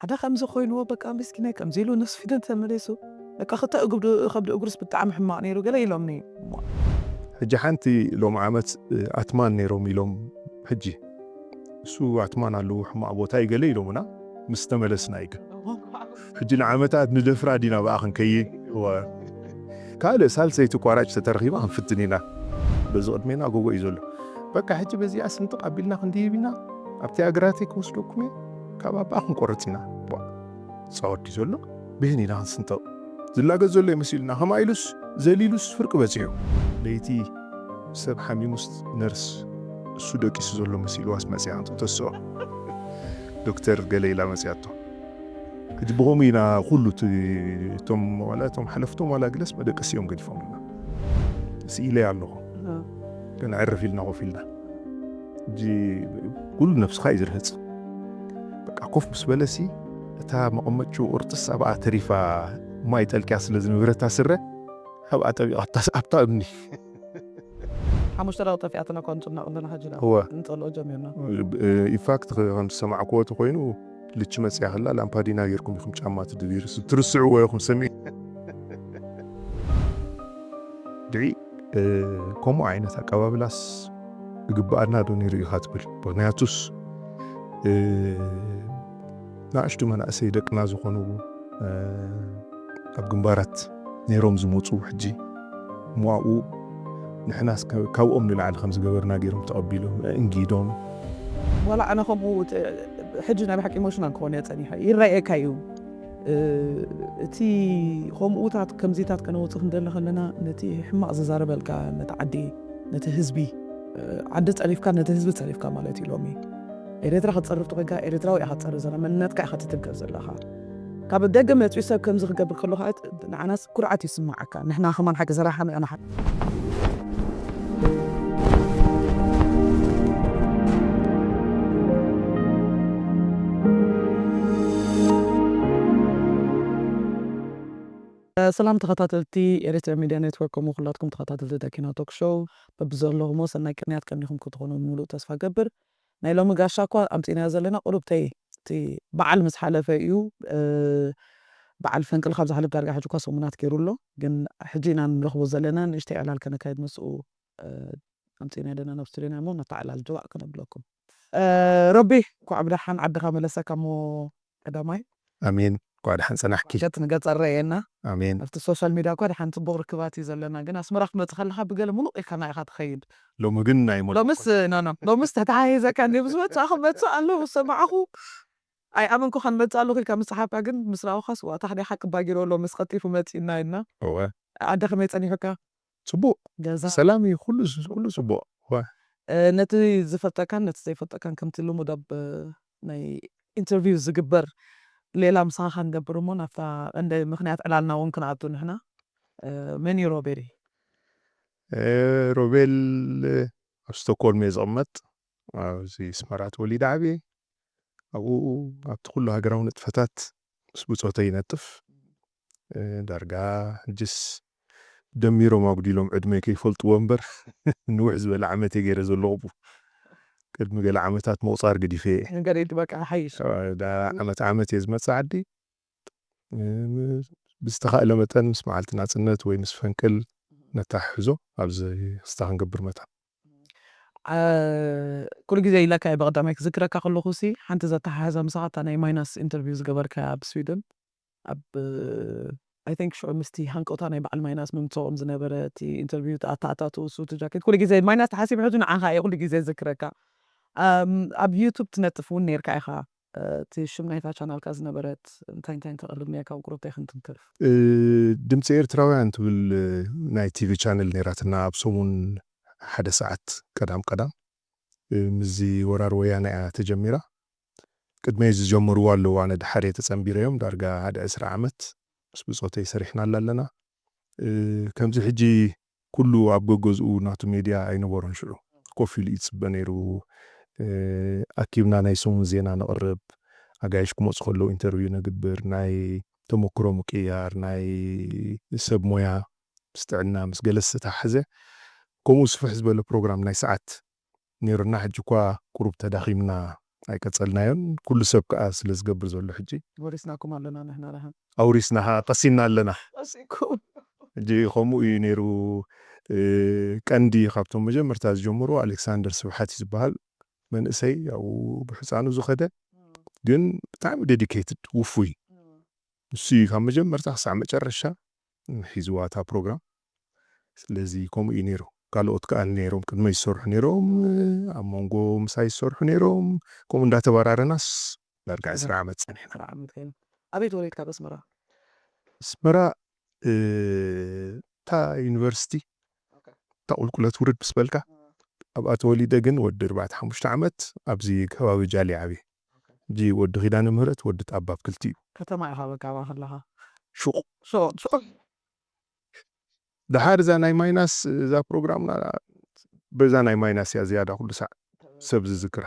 ኣዳ ከምዚ ኮይንዎ በቃ ምስኪናይ ከምዚ ኢሉ ነስፊደን ተመለሱ። በቃ ክተ እግብዱ ከብዲ እግሩስ ብጣዕሚ ሕማቕ ነይሩ ገለ ኢሎምኒ። ሕጂ ሓንቲ ሎም ዓመት ኣትማን ነይሮም ኢሎም ሕጂ እሱ ኣትማን ኣለዉ ሕማቕ ቦታ እዩ ገለ ኢሎምና ምስ ተመለስና እዩ። ሕጂ ንዓመታት ንደፍራ ዲና ብኣ ክንከይድ ካልእ ሳልሰይቲ ቋራጭ ተተረኺባ ክንፍትን ኢና። በዚ ቅድሜና ጎጎ እዩ ዘሎ። በቃ ሕጂ በዚኣ ስንጥቕ ኣቢልና ክንድይብ ኢና። ኣብቲ ኣግራተይ ክወስደኩም እየ። ካብ ኣብኣ ክንቆርጽ ኢና። ጻወት ድዩ ዘሎ? ብህን ኢና ክንስንጥቕ። ዝላገጽ ዘሎ ይመስልና። ከማ ኢሉስ ዘሊሉስ ፍርቂ በጺሑ። ለይቲ ሰብ ሓሚሙስ ነርስ እሱ ደቂሱ ዘሎ መሲልዋስ መጽያ ኣንቶ ተስኦ ዶክተር ገለ ኢላ መጽያቶ። ሕጂ ብኸምኡ ኢና ኩሉ እቲ እቶም ዋላ እቶም ሓለፍቶም ዋላ ግለስ መደቀሲ እዮም ገዲፎምልና። ስኢለ ኣለኹ ግን ዕርፍ ኢልና ኮፍ ኢልና ሕጂ ኩሉ ነብስኻ እዩ ዝርህፅ። በቃ ኮፍ ምስ በለሲ እታ መቐመጭ ቁርጥስ ኣብኣ ተሪፋ ማይ ጠልቅያ ስለ ዝነበረታ ስረ ኣብኣ ጠቢቓ ኣብታ እምኒ ሓሙሽተ ደቂ ጠፊኣትና እኳ ንጭነቕ ኣለና ሕጂ ዳ እወ ንፀልኦ ጀሚርና። ኢንፋክት ከም ዝሰማዕክዎ ተኮይኑ ልቺ መፅያ ከላ ላምፓዲና ጌርኩም ኢኹም ጫማ ትድቢር ትርስዕዎ ኢኹም ሰሚዕ ድዒ ከምኡ ዓይነት ኣቀባብላስ ይግብኣና ዶ ነይሩ ኢኻ ትብል? ምክንያቱስ ንኣሽቱ መናእሰይ ደቅና ዝኾኑ ኣብ ግንባራት ነይሮም ዝመፁ ሕጂ እሞ ኣብኡ ንሕናስ ካብኦም ንላዕሊ ከም ዝገበርና ገይሮም ተቐቢሎም እንጊዶም ዋላ ኣነ ከምኡ ሕጂ ናይ ብሓቂ ኢሞሽናል ክኾን እየ ፀኒሐ ይረኣየካ እዩ። እቲ ከምኡታት ከምዚታት ከነውፅእ ክንደሊ ከለና ነቲ ሕማቕ ዝዛረበልካ ነቲ ዓዲ ነቲ ህዝቢ ዓዲ ፀሪፍካ ነቲ ህዝቢ ፀሪፍካ ማለት እዩ። ሎሚ ኤርትራ ክትፀርፍ ተኮይንካ ኤርትራዊ ኢኻ ትፀርፍ ዘላ መንነትካ ኢኻ ትትንከፍ ዘለኻ። ካብ ደገ መፅኡ ሰብ ከምዚ ክገብር ከሎ ከዓ ንዓናስ ኩርዓት ይስማዓካ። ንሕና ከማን ሓቂ ዘራሓ ንዕና ሓቂ ሰላም ተኸታተልቲ ኤሪትሪያ ሚድያ ኔትወርክ ከምኡ ኩላትኩም ተኸታተልቲ ዳኪና ቶክ ሾው በብዘለኹሞ ሰናይ ቅንያት ቀኒኹም ክትኾኑ ብምሉእ ተስፋ ገብር። ናይ ሎሚ ጋሻ እኳ ኣምፂናዮ ዘለና ቁሩብተይ እቲ በዓል ምስ ሓለፈ እዩ። በዓል ፈንቅል ካብ ዝሓለፍ ዳርጋ ሕጂ እኳ ሰሙናት ገይሩ ኣሎ። ግን ሕጂ ኢና ንረኽቦ ዘለና ንእሽተይ ዕላል ከነካይድ ምስኡ ኣምፂናዮ ዘለና ናብ ስቱዲዮና እሞ ነታ ዕላል ጅዋዕ ከነብለኩም። ሮቢ እንኳዕ ብደሓን ዓድኻ መለሰካ እሞ ቀዳማይ ኣሜን። እንኳዕ ደሓን ጸናሕኪ። ገጽ ንገጽ ኣረኣየና። ኣሜን። ኣብቲ ሶሻል ሚድያ እኳ ደሓን ጽቡቕ ርክባት እዩ ዘለና፣ ግን ኣስመራ ክትመጽእ ከለኻ ብገለ ምሉቕ ኢልካና ኢኻ ትኸይድ። ሎሚ ግን ናይ ሞል ሎምስ ኖ ኖ ሎምስ ተተሓሂዘካ እንደ ምስ መጽእ ክመጽእ ኣለኹ ዝሰማዕኹ ኣይኣመንኩ ከንመጽእ ኣለኹ ኢልካ ምስ ጸሓፍካ ግን ምስ ረኣኹኻስ ዋእ ታሕዲኻ ቅባጊሮ ሎምስ ቀልጢፉ መጺእና ኢልና። እወ። ኣደ ከመይ ጸኒሑካ? ጽቡቕ ገዛ ሰላም እዩ ኩሉ ኩሉ ጽቡቕ ዋ እ፣ ነቲ ዝፈልጠካን ነቲ ዘይፈልጠካን ከምቲ ልሙድ ኣብ እ፣ ናይ ኢንተርቪው ዝግበር ሌላ ምሳኻ ክንገብር እሞ ናብታ ቀንደ ምክንያት ዕላልና እውን ክንኣቱ ንሕና እ፣ መን እዩ ሮቤል እዩ? እ፣ ሮቤል እ፣ ኣብ ስቶክሆልም እየ ዝቕመጥ ኣብዚ ስመራ ተወሊደ ዓብየ ኣብኡ ኣብቲ ኩሉ ሃገራዊ ንጥፈታት ምስ ብፆተይ ይነጥፍ ዳርጋ ሕጅስ ደሚሮም ኣጉዲሎም ዕድመይ ከይፈልጥዎ እምበር ንውሕ ዝበለ ዓመት እየ ገይረ ዘለኹ ቅድሚ ገለ ዓመታት ምቑፃር ገዲፈ እየ ንገደይ በቃ ሓይሽ ዓመት ዓመት እየ ዝመፅእ ዓዲ ብዝተኻእለ መጠን ምስ መዓልቲ ናፅነት ወይ ምስ ፈንቅል ነታሕሕዞ ኣብዚ ክስታ ክንገብር መታ ኩሉ ግዜ ኢለካ እየ ብቐዳማይ ክዝክረካ ከለኹ ሲ ሓንቲ ዘተሓሕዛ ምሳኻ እታ ናይ ማይናስ ኢንተርቪው ዝገበርካያ ኣብ ስዊድን ኣብ I think ሽዑ ምስቲ ሃንቀውታ ናይ በዓል ማይናስ ምምፅኦም ዝነበረ እቲ ኢንተርቪው ኣተኣታትኡ ሱቲ ጃኬት ኩሉ ግዜ ማይናስ ተሓሲቡ ሕጂ ንዓኻ እየ ኩሉ ግዜ ዝክረካ ኣብ ዩቱብ ትነጥፍ እውን ነርካ ኢኻ እቲ ሽም ናይታ ቻናልካ ዝነበረት እንታይ እንታይ እንተቕርብ ነርካ ቁሩብታይ ክንትንክፍ ድምፂ ኤርትራውያን ትብል ናይ ቲቪ ቻነል ነይራትና ኣብ ሰሙን ሓደ ሰዓት ቀዳም ቀዳም ምስዚ ወራር ወያነ እያ ተጀሚራ ቅድመይ ዝጀመርዎ ኣለዉ ኣነ ድሓር እየ ተፀንቢረዮም ዳርጋ ሓደ ዕስራ ዓመት ምስ ብፆተይ ሰሪሕናላ ኣለና ከምዚ ሕጂ ኩሉ ኣብ ገገዝኡ ናቱ ሜድያ ኣይነበሮን ሽዑ ኮፍ ኢሉ እዩ ዝፅበ ነይሩ ኣኪብና ናይ ሰሙን ዜና ነቕርብ ኣጋይሽ ክመፁ ከለዉ ኢንተርቪው ነግብር ናይ ተመክሮ ምቅያር ናይ ሰብ ሞያ ምስ ጥዕና ምስ ገለ ዝተተሓሓዘ ከምኡ ስፍሕ ዝበለ ፕሮግራም ናይ ሰዓት ነይሩና ሕጂ እኳ ቁሩብ ተዳኺምና ኣይቀጸልናዮን። ኩሉ ሰብ ከኣ ስለ ዝገብር ዘሎ ሕጂ። ወሪስናኩም ኣለና ንሕና ደሓን። ኣውሪስናኻ፣ ቀሲና ኣለና። ቀሲኩም። ሕጂ ከምኡ እዩ ነይሩ። እ፣ ቀንዲ ካብቶም መጀመርታ ዝጀመሩ ኣሌክሳንደር ስብሓት እዩ ዝበሃል። መንእሰይ ኣብኡ ብሕፃኑ ዝኸደ፣ ግን ብጣዕሚ ዴዲኬትድ፣ ውፉይ። ንሱ እዩ ካብ መጀመርታ ክሳዕ መጨረሻ ሒዝዋ እታ ፕሮግራም። ስለዚ ከምኡ እዩ ነይሩ። ካልኦት ከኣ ነይሮም፣ ቅድመይ ዝሰርሑ ነይሮም፣ ኣብ መንጎ ምሳይ ዝሰርሑ ነይሮም። ከምኡ እንዳተባራረናስ ዳርጋ ዕስራ ዓመት ጸኒሕና። ዕስራ ዓመት ኮይኑ። ኣበይ ተወሊድካ ኣብ ኣስመራ? ኣስመራ፣ እ፣ እታ ዩኒቨርሲቲ፣ ኦኬ። እታ ቁልቁለት ውርድ ምስ በልካ፣ ኣብኣ ተወሊደ፣ ግን ወዲ ኣርባዕተ ሓሙሽተ ዓመት ኣብዚ ከባቢ ጃሊ ዓብየ። ሕጂ ወዲ ኪዳነ ምህረት፣ ወዲ ጣባብ ክልቲኡ። ከተማ ኢኻ በቃ ኣብኣ ከለኻ? ሹቕ። ሹቕ፣ ሹቕ። ደሓር እዛ ናይ ማይናስ፣ እዛ ፕሮግራምና በዛ ናይ ማይናስ እያ ዝያዳ ኩሉ ሳዕ ሰብ ዝዝክራ።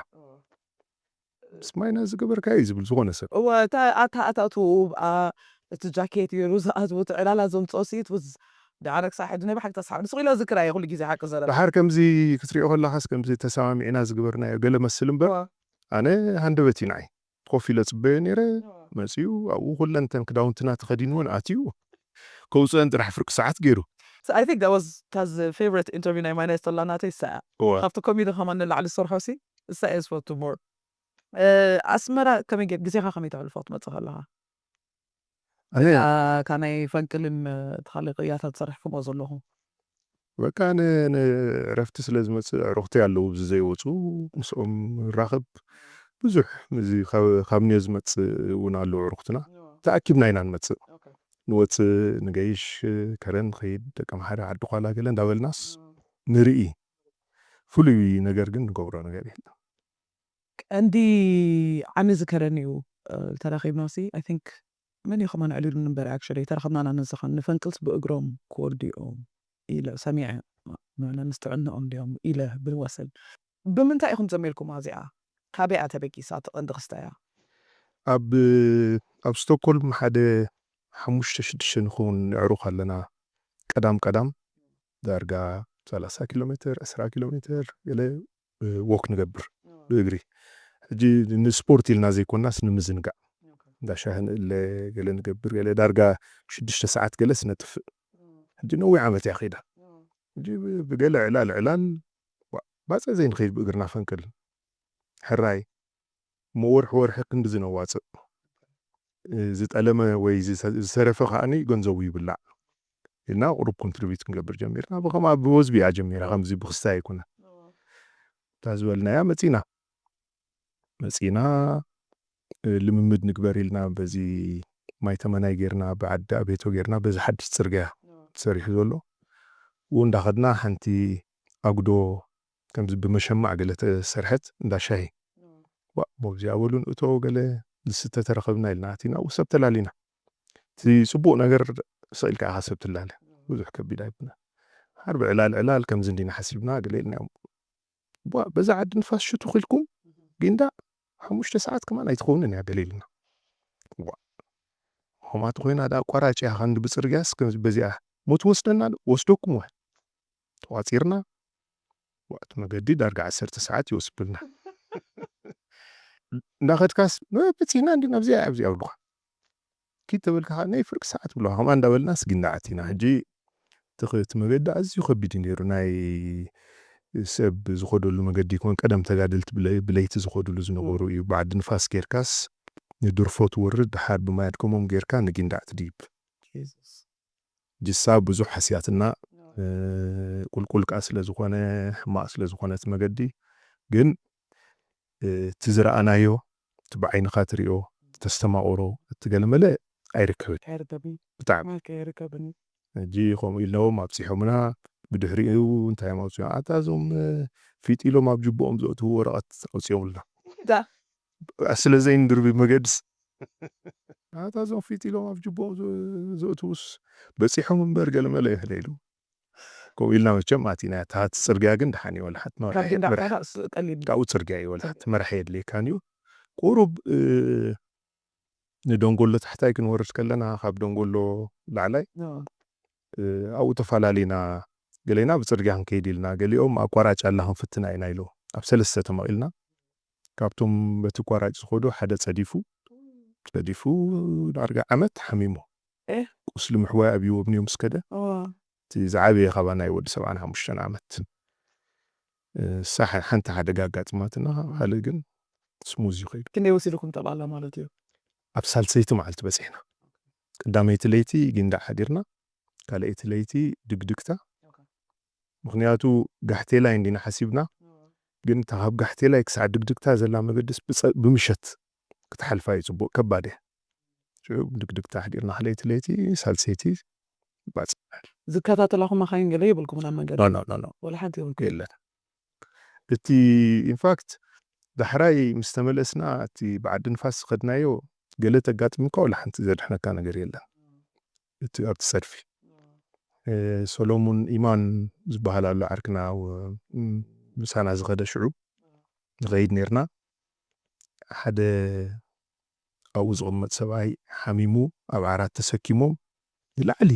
ምስ ማይናስ ዝገበርካዮ እዩ ዝብል ዝኾነ ሰብ። እወ፣ እታ ኣታ ኣታቱ፣ ኣ፣ እቲ ጃኬት ገይሩ ዝኣትዎ፣ እቲ ዕላላ ዘምጽኦ ስኢት ውዝ ደዓረ ክሳዕ ሕጂ ናይ ብሓቂ ተስሓ ንስኺ ኢለ ዝክራ እየ ኩሉ ግዜ ሓቂ ዘረባ። ደሓር ከምዚ ክትሪኦ ከለኻስ ከምዚ ተሰማሚዕና ዝገበርናዮ ገለ መስል እምበር፣ እወ። ኣነ ሃንደበት እዩ ንዓይ። ኮፍ ኢለ ጽበዮ ነይረ፣ እወ። መጺኡ ኣብኡ ኩለንተን ክዳውንትና ተኸዲንወን ኣትዩ። ከውጽአን ጥራሕ ፍርቂ ሰዓት ገይሩ። So I think that was እታ ዝ-፣ favorite interview ናይ ማይናስ ተላ ናተይ እሳ እያ። እወ። ካብቲ ኮሜዲ ከማን ንላዕሊ ዝሰርሖ ሲ እሳ እየ ዝፈቱ more። እ፣ ኣስመራ ከመይ ገ-፣ ግዜኻ ከመይ ተሕልፎ ክትመጽእ ከለኻ? ኣነ ኣ፣ እታ ናይ ፈንቅልን፣ እ፣ እቲ ካልእ ቅያታት ዝሰርሕኩሞ ዘለኹም? በቃ ን-፣ ንዕረፍቲ ስለ ዝመጽእ ኣዕሩኽተይ ኣለዉ ኣብዚ ዘይወጹ፣ ምስኦም ንራኸብ። ብዙሕ እዚ ካብ፣ ካብ ኒዮ ዝመጽእ እውን ኣለዉ ኣዕሩኽትና። ተኣኪብና ኢና ንመጽእ። ኦኬ። ንወጽእ፣ ንገይሽ፣ ከረን ንኸይድ፣ ደቂ ኣምሓራ፣ ዓዲ ኳላ ገለ እንዳበልናስ ንርኢ። ፍሉይ ነገር ግን ንገብሮ ነገር የለን። ቀንዲ ዓሚ ዝከረኒ እዩ፣ እ፣ ተራኺብና ሲ፣ I think መን እዩ ከማን ኣዕሊሉኒ እምበር፣ actually ተራኸብና ኢና ንዝኸን ንፈንቅልስ ብእግሮም ክወርዱ እዮም ኢለ ሰሚዐ፣ ንዕና ምስ ጥዕንኦም ድዮም ኢለ ብወስን። ብምንታይ ኢኹም ጀሚርኩማ እዚኣ? ካበይ እያ ተበጊሳ? እቲ ቀንዲ ክስታይ እያ? ኣብ፣ ኣብ ስቶክሆልም ሓደ ሓሙሽተ ሽዱሽተ ንኸውን ነዕሩኽ ኣለና። ቀዳም ቀዳም ዳርጋ ሰላሳ ኪሎ ሜትር፣ ዕስራ ኪሎ ሜትር ገለ፣ እ፣ ዎክ ንገብር ብእግሪ። ሕጂ ንስፖርት ኢልና ዘይኮናስ ንምዝንጋዕ። እንዳ ሻሂ ንእለ፣ ገለ ንገብር፣ ገለ ዳርጋ ሽዱሽተ ሰዓት ገለስ ነጥፍእ። ሕጂ ነዊሕ ዓመት እያ ከይዳ። ሕጂ ብ-፣ ብገለ ዕላል ዕላል፣ ዋ-፣ ባጸ ዘይንኸይድ ብእግርና ፈንቅል። ሕራይ፣ እሞ ወርሒ ወርሒ ክንዲ ዝነዋጽእ። እ፣ ዝጠለመ ወይ ዝሰ-፣ ዝተረፈ ከኣኒ ገንዘቡ ይብላዕ። ኢልና ቁሩብ ኮንትሪቢዩት ክንገብር ጀሚርና። ብኸምኣ ብወዝቢ እያ ጀሚራ፣ ከምዚ ብክስታይ ኣይኮነን። እታ ዝበልናያ መጺና። መጺና፣ እ፣ ልምምድ ንግበር ኢልና በዚ ማይ ተመናይ ጌርና፣ ብዓዲ ኣቤቶ ጌርና፣ በዚ ሓድሽ ጽርግያ ተሰሪሑ ዘሎ። ብኡ እንዳኸድና ሓንቲ ኣጉዶ ከምዚ ብመሸማዕ ገለ ተሰርሐት እንዳ ሻሂ። ዋ፣ እሞ ኣብዚኣ በሉ ንእቶ ገለ ዝስተ ተረኸብና ኢልና ኣቲና ኣብኡ ሰብ ተላሊና። እቲ ጽቡቕ ነገር ስቕ ኢልካ ኢኻ ሰብ ትላለ። ብዙሕ ከቢድ ኣይኮነን። ሓርቢ ዕላል ዕላል ከምዚ እንዲና ሓሲብና ገለ ኢልናዮም። ዋ፣ በዛ ዓዲ ንፋስ ሽቱኽ ኢልኩም ጊንዳዕ ሓሙሽተ ሰዓት ከማን ኣይትኸውንን እያ ገለ ኢልና። ዋ፣ ኸማቲ ኮይና ደኣ ኣቋራጭ እያ፣ ከንዲ ብጽርግያስ ከምዚ በዚኣ ሞ ትወስደና ዶ? ወስደኩም ወ። ተቋጺርና፣ ዋ፣ እቲ መገዲ ዳርጋ ዓሰርተ ሰዓት ይወስደልና። እንዳኸድካስ፣ "ኖ፣ በጺሕና እንዲና ኣብዚኣ፣ ኣብዚኣ" ይብሉኻ። ኪድ ተበልካ ኸኣ፣ "ናይ ፍርቂ ሰዓት" ይብሉኻ። ከምኣ እንዳበልናስ ጊንዳዕ ኣቲና። ሕጂ እቲ ኸ-፣ እቲ መገዲ ኣዝዩ ከቢድ እዩ ነይሩ። ናይ ሰብ ዝኸደሉ መገዲ ይኮን፣ ቀደም ተጋደልቲ ብለ-፣ ብለይቲ ዝኸድሉ ዝነበሩ እዩ። ብዓዲ ንፋስ ጌርካስ ንድርፎ ትወርድ፣ ደሓር ብማይ ኣድከሞም ጌርካ ንጊንዳዕ ትድይብ። ጂሱስ። ጅሳ ብዙሕ ሓስያትና፣ እ፣ ቁልቁል ከኣ ስለ ዝኾነ፣ ሕማቕ ስለ ዝኾነ እቲ መገዲ፣ ግን፣ እ፣ እቲ ዝረኣናዮ፣ እቲ ብዓይንኻ ትሪኦ፣ ተስተማቕሮ፣ እቲ ገለመለ ኣይርከብን። ኣይርከብን። ብጣዕሚ። ማይክ ኣይርከብን። ሕጂ ከምኡ ኢሎም ኣብጺሖምና፣ ብድሕሪኡ እንታይ እዮም ኣውጺኦም? ኣታ እዞም፣ እ፣ ፊጥ ኢሎም ኣብ ጅቦኦም ዘእትዉ ወረቐት ኣውጺኦምልና። ዳ። ስለ ዘይንድርቢ መገድስ። ኣታ እዞም ፊጥ ኢሎም ኣብ ጅቦኦም ዘ-፣ ዘእትዉስ በጺሖም እምበር ገለመለ ይኽእል ኢሉ። ከምኡ ኢልና መቸም ኣቲና። እታ ጽርግያ ግን ደሓን እዩ፣ ወላ ሓንቲ መራሒ፣ ካብ ጊንዳዕ መራሒ፣ ካሳ ስ-፣ ቀሊል። ካብኡ ጽርግያ እዩ፣ ወላ ሓንቲ መራሒ የድልየካን እዩ። ቁሩብ፣ እ፣ ንደንጎሎ ታሕታይ ክንወርድ ከለና፣ ካብ ደንጎሎ ላዕላይ፣ ኖ። እ፣ ኣብኡ ተፈላለዩና። ገሌና ብጽርግያ ክንከይድ ኢልና፣ ገሊኦም ኣቋራጭ ኣላ ክንፍትና ኢና ኢሉ። ኣብ ሰለስተ ተመቒልና፣ ካብቶም በቲ ኣቋራጭ ዝኸዱ ሓደ ጸዲፉ፣ ጸዲፉ ዳርጋ ዓመት ሓሚሙ። ኤህ። ቁስሊ ምሕዋይ ኣብይዎ ኣብንዮ ምስ ከደ፣ እዋ። እቲ ዝዓበየ ካባና እዩ ወዲ ሰብዓን ሓሙሽተን ዓመት። እ፣ ንሳ ሓ-፣ ሓንቲ ሓደጋ ኣጋጢማትና፣ ካልእ ግን ስሙዝ እዩ ከይዱ። ክንደይ ወሲድኩም ጠቕላላ ማለት እዩ? ኣብ ሳልሰይቲ መዓልቲ በጺሕና። ቀዳመይቲ ለይቲ ጊንዳዕ ሓዲርና፣ ካልኣይቲ ለይቲ ድግድግታ። ምኽንያቱ ጋሕቴላይ እንዲና ሓሲብና፣ ግን እታ ካብ ጋሕቴላይ ክሳዕ ድግድግታ ዘላ መገድስ ብጸ-፣ ብምሸት ክትሓልፋ እዩ ጽቡቕ፣ ከባድ እያ። ሽዑ ድግድግታ ሓዲርና፣ ካልኣይቲ ለይቲ፣ ሳልሰይቲ ባጽዕ። ዝከታተላኹም መኻይን ገለ የብልኩምን ኣብ መንገዲ? ኖ፣ ኖ፣ ኖ፣ ኖ። ወላ ሓንቲ የብልኩም? የለን። እቲ ኢንፋክት ዳሕራይ ምስ ተመለስና፣ እቲ ብዓዲ ንፋስ ዝኸድናዮ ገለ ተጋጥምካ፣ ወላ ሓንቲ ዘድሕነካ ነገር የለን። እቲ ኣብቲ ጸድፊ። እ፣ ሰሎሙን ኢማን ዝበሃል ኣሎ ዓርክና፣ ው-፣ ም-፣ ምሳና ዝኸደ ሽዑ ንኸይድ ኔርና። ሓደ ኣብኡ ዝቕመጥ ሰብኣይ ሓሚሙ ኣብ ዓራት ተሰኪሞም ንላዕሊ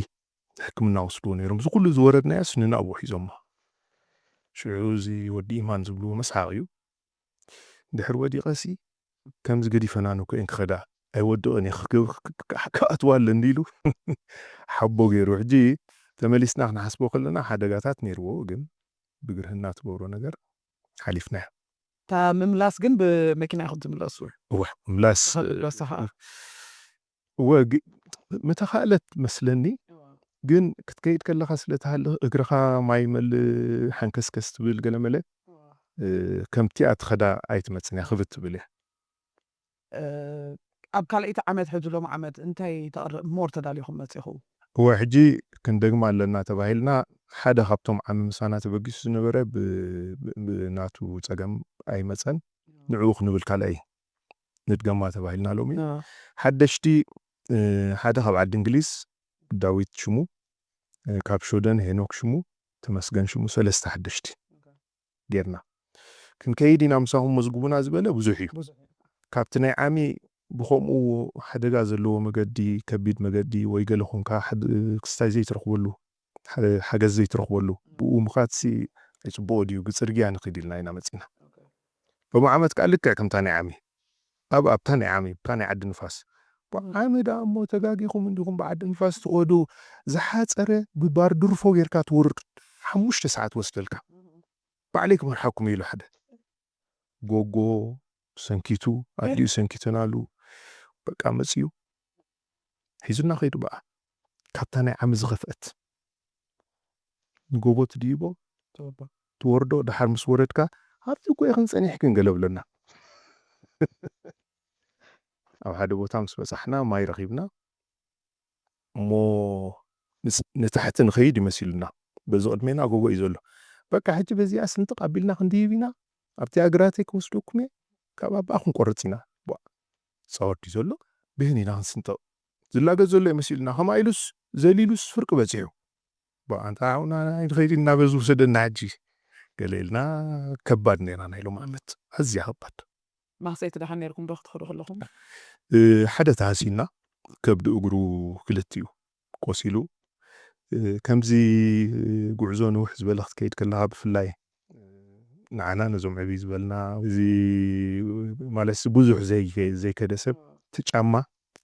ሕክምና ወስድዎ ነይሮም። እዚ ኩሉ ዝወረድናዮስ ንናብኡ ሒዞሞ። ሽዑ እዚ ወዲ ኢማን ዝብልዎ መስሓቕ እዩ። ድሕሪ ወዲቐሲ ከምዚ ገዲፈናን እኮ እየን ክኸዳ፣ ኣይወድቕን እየ፣ ክግ-፣ ክግ-፣ ክኣትዋ ኣለኒ ኢሉ ሓቦ ገይሩ። ሕጂ ተመሊስና ክንሓስቦ ከለና ሓደጋታት ነይርዎ፣ ግን ብግርህና ትገብሮ ነገር ሓሊፍናዮ። እታ ምምላስ ግን ብመኪና ኢኹም ትምለሱ? እወ፣ ምላስ ተኸ-፣ ረሳኻ? እወ፣ ግ-፣ ምተኻእለት መስለኒ፣ ግን ክትከይድ ከለኻ ስለ ትሃልኽ እግርኻ ማይ መልእ ሓንከስከስ ትብል ገለመለ፣ እ፣ ከምቲኣ ትኸዳ ኣይትመጽን እያ፣ ክብድ ትብል እያ። እ፣ ኣብ ካልኣይቲ ዓመት ሕጂ ሎም ዓመት እንታይ ተቕርብ ሞር ተዳሊኹም መጺኹ? እወ፣ ሕጂ ክንደግማ ኣለና ተባሂልና፣ ሓደ ካብቶም ዓሚ ምሳና ተበጊሱ ዝነበረ ብ-፣ ብ-፣ ብናቱ ጸገም ኣይመጸን። ንዕኡ ክንብል ካልኣይ ንድገማ ተባሂልና ሎሚ። እ፣ ሓደሽቲ፣ እ፣ ሓደ ካብ ዓዲ እንግሊዝ ዳዊት ሽሙ፣ እ፣ ካብ ሽወደን ሄኖክ ሽሙ፣ ተመስገን ሽሙ፣ ሰለስተ ሓደሽቲ ጌርና። ክንከይድ ኢና ምሳኹም መዝግቡና ዝበለ ብዙሕ እዩ። ብዙሕ እዩ። ካብቲ ናይ ዓሚ ብኸምኡ ሓደጋ ዘለዎ መገዲ፣ ከቢድ መገዲ ወይ ገለ ኾንካ ሓድ-፣ ክስታይ ዘይትረኽበሉ፣ ሓደ ሓገዝ ዘይትረኽበሉ፣ ብኡ ምኻድሲ ኣይጽቡቕ ድዩ፣ ብጽርግያ ንኺድ ኢልና ኢና መጺና። ሎሚ ዓመት ከኣ ልክዕ ከምታ ናይ ዓሚ፣ ኣብ፣ ኣብታ ናይ ዓሚ፣ ኣብታ ናይ ዓዲ ንፋስ። ብ-፣ ዓሚ ደኣ እሞ ተጋጊኹም እንዲኹም ብዓዲ ንፋስ ትኸዱ፣ ዝሓጸረ ብባርድርፎ ጌርካ ትወርድ፣ ሓሙሽተ ሰዓት ወስደልካ። ባዕለይ ክመርሓኩም ኢሉ ሓደ። ጎጎ ሰንኪቱ፣ ኣዲኡ ሰንኪተናሉ። በቃ መጺኡ። ሒዙና ከይዱ በኣ። ካብታ ናይ ዓሚ ዝኸፍአት። ንጎቦ ትድይቦ፣ ተወባ። ትወርዶ፣ ደሓር ምስ ወረድካ፣ ኣብቲ እኮ ኢኽን ጸኒሕክን ገለ ብለና። ኣብ ሓደ ቦታ ምስ በጻሕና ማይ ረኺብና፣ እሞ ንስ-፣ ንታሕቲ ንኸይድ ይመሲሉና። በዚ ቅድሜና ጎቦ እዩ ዘሎ። በቃ ሕጂ በዚኣ ስንጥቕ ኣቢልና ክንድይብ ኢና፣ ኣብቲ ኣግራተይ ክወስደኩም እየ፣ ካብ ኣብኣ ክንቆርጽ ኢና። ቧ፣ ጻወት ድዩ ዘሎ? ብህን ኢና ክንስንጥቕ። ዝላገጽ ዘሎ ይመሲሉና። ከማ ኢሉስ ዘሊሉስ ፍርቂ በጺሑ። ቧ፣ ኣንታ ሓውና ንኸይድ ኢና በዚ ውሰደና ሕጂ። ገለ ኢልና ከባድ ነይራ ናይ ሎም ዓመት። ኣዝያ ከባድ። ማህሰይቲ ደሓን ነይርኩም ዶ ክትኸዱ ከለኹም? እ፣ ሓደ ተሃሲና ከብዲ እግሩ ክልቲኡ ቆሲሉ። እ፣ ከምዚ ጉዕዞ ንውሕ ዝበለ ክትከይድ ከለኻ ብፍላይ ንዓና ነዞም ዕብይ ዝበልና፣ እዚ ማለት ብዙሕ ዘይ-፣ ዘይከደ ሰብ እቲ ጫማ፣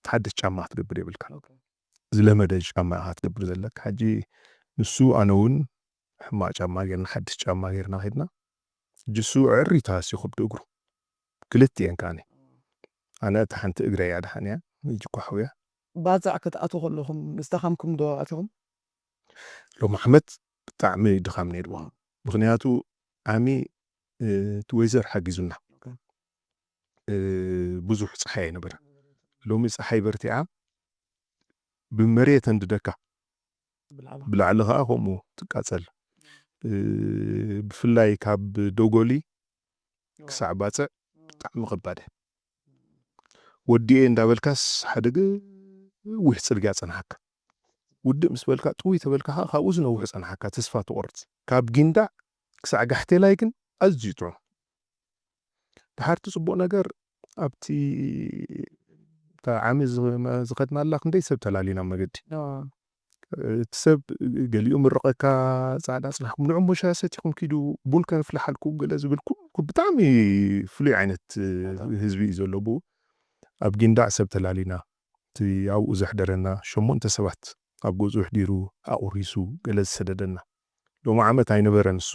ሓድሽ ጫማ ክትገብር የብልካ። ኦኬ። ዝለመደ ጫማ ኢኻ ክትገብር ዘለካ። ሕጂ ንሱ ኣነ እውን ሕማቕ ጫማ ጌርና፣ ሓድሽ ጫማ ጌርና ኸድና። ሕጂ እሱ ዕሪ ተሃስዩ ከብዲ እግሩ። ክልቲኤን ከኣኒ። ኣነ እታ ሓንቲ እግረይ እያ ደሓን እያ። ሕጂ እኳ ሓውያ። ባጽዕ ክትኣትዉ ከለኹም ምስ ደኸምኩም ዶ ኣቲኹም? ሎም ዓመት ብጣዕሚ ድኻም ነይርዎ። ምኽንያቱ ዓሚ፣ እ፣ እቲ ወይዘር ሓጊዙና። ኦኬ። እ፣ ብዙሕ ጸሓይ ኣይነበረ። ሎሚ ጸሓይ በርቲዓ ብመሬት ተንድደካ። ብላዕሊ። ብላዕሊ ኸኣ ከምኡ ትቃጸል። እ፣ ብፍላይ ካብ ዶጎሊ ክሳዕ ባጽዕ ብጣዕሚ ከባድ እያ። ወዲኤ እንዳበልካስ ሓደ ገዊሕ ጽርግያ ጸንሓካ። ውድእ ምስ በልካ ጥውይ ተበልካ ኸኣ ካብኡ ዝነውሕ ጸንሓካ፣ ተስፋ ትቖርጽ። ካብ ጊንዳዕ ክሳዕ ጋሕቴላይ ግን ኣዝዩ ጥዑም። ደሓር እቲ ጽቡቕ ነገር ኣብቲ እታ ዓሚ ዝኸ-፣ ዝኸድናላ ክንደይ ሰብ ተላሊና መገዲ። ኣዎ። እቲ ሰብ ገሊኡ ምርቐካ፣ ጻዕዳ ጽናሕኩም፣ ንዑ እሞ ሻሂ ሰቲኹም ኪዱ፣ ቡን ከነፍልሓልኩም ገለ ዝብል ኩ-፣ ኩ-፣ ብጣዕሚ ፍሉይ ዓይነት ህዝቢ እዩ ዘሎ ብኡ። ኣብ ጊንዳዕ ሰብ ተላሊና፣ እቲ ኣብኡ ዘሕደረና ሸሞንተ ሰባት ኣብ ገዝኡ ኣሕዲሩ ኣቑሪሱ ገለ ዝሰደደና። ሎሚ ዓመት ኣይነበረን እሱ።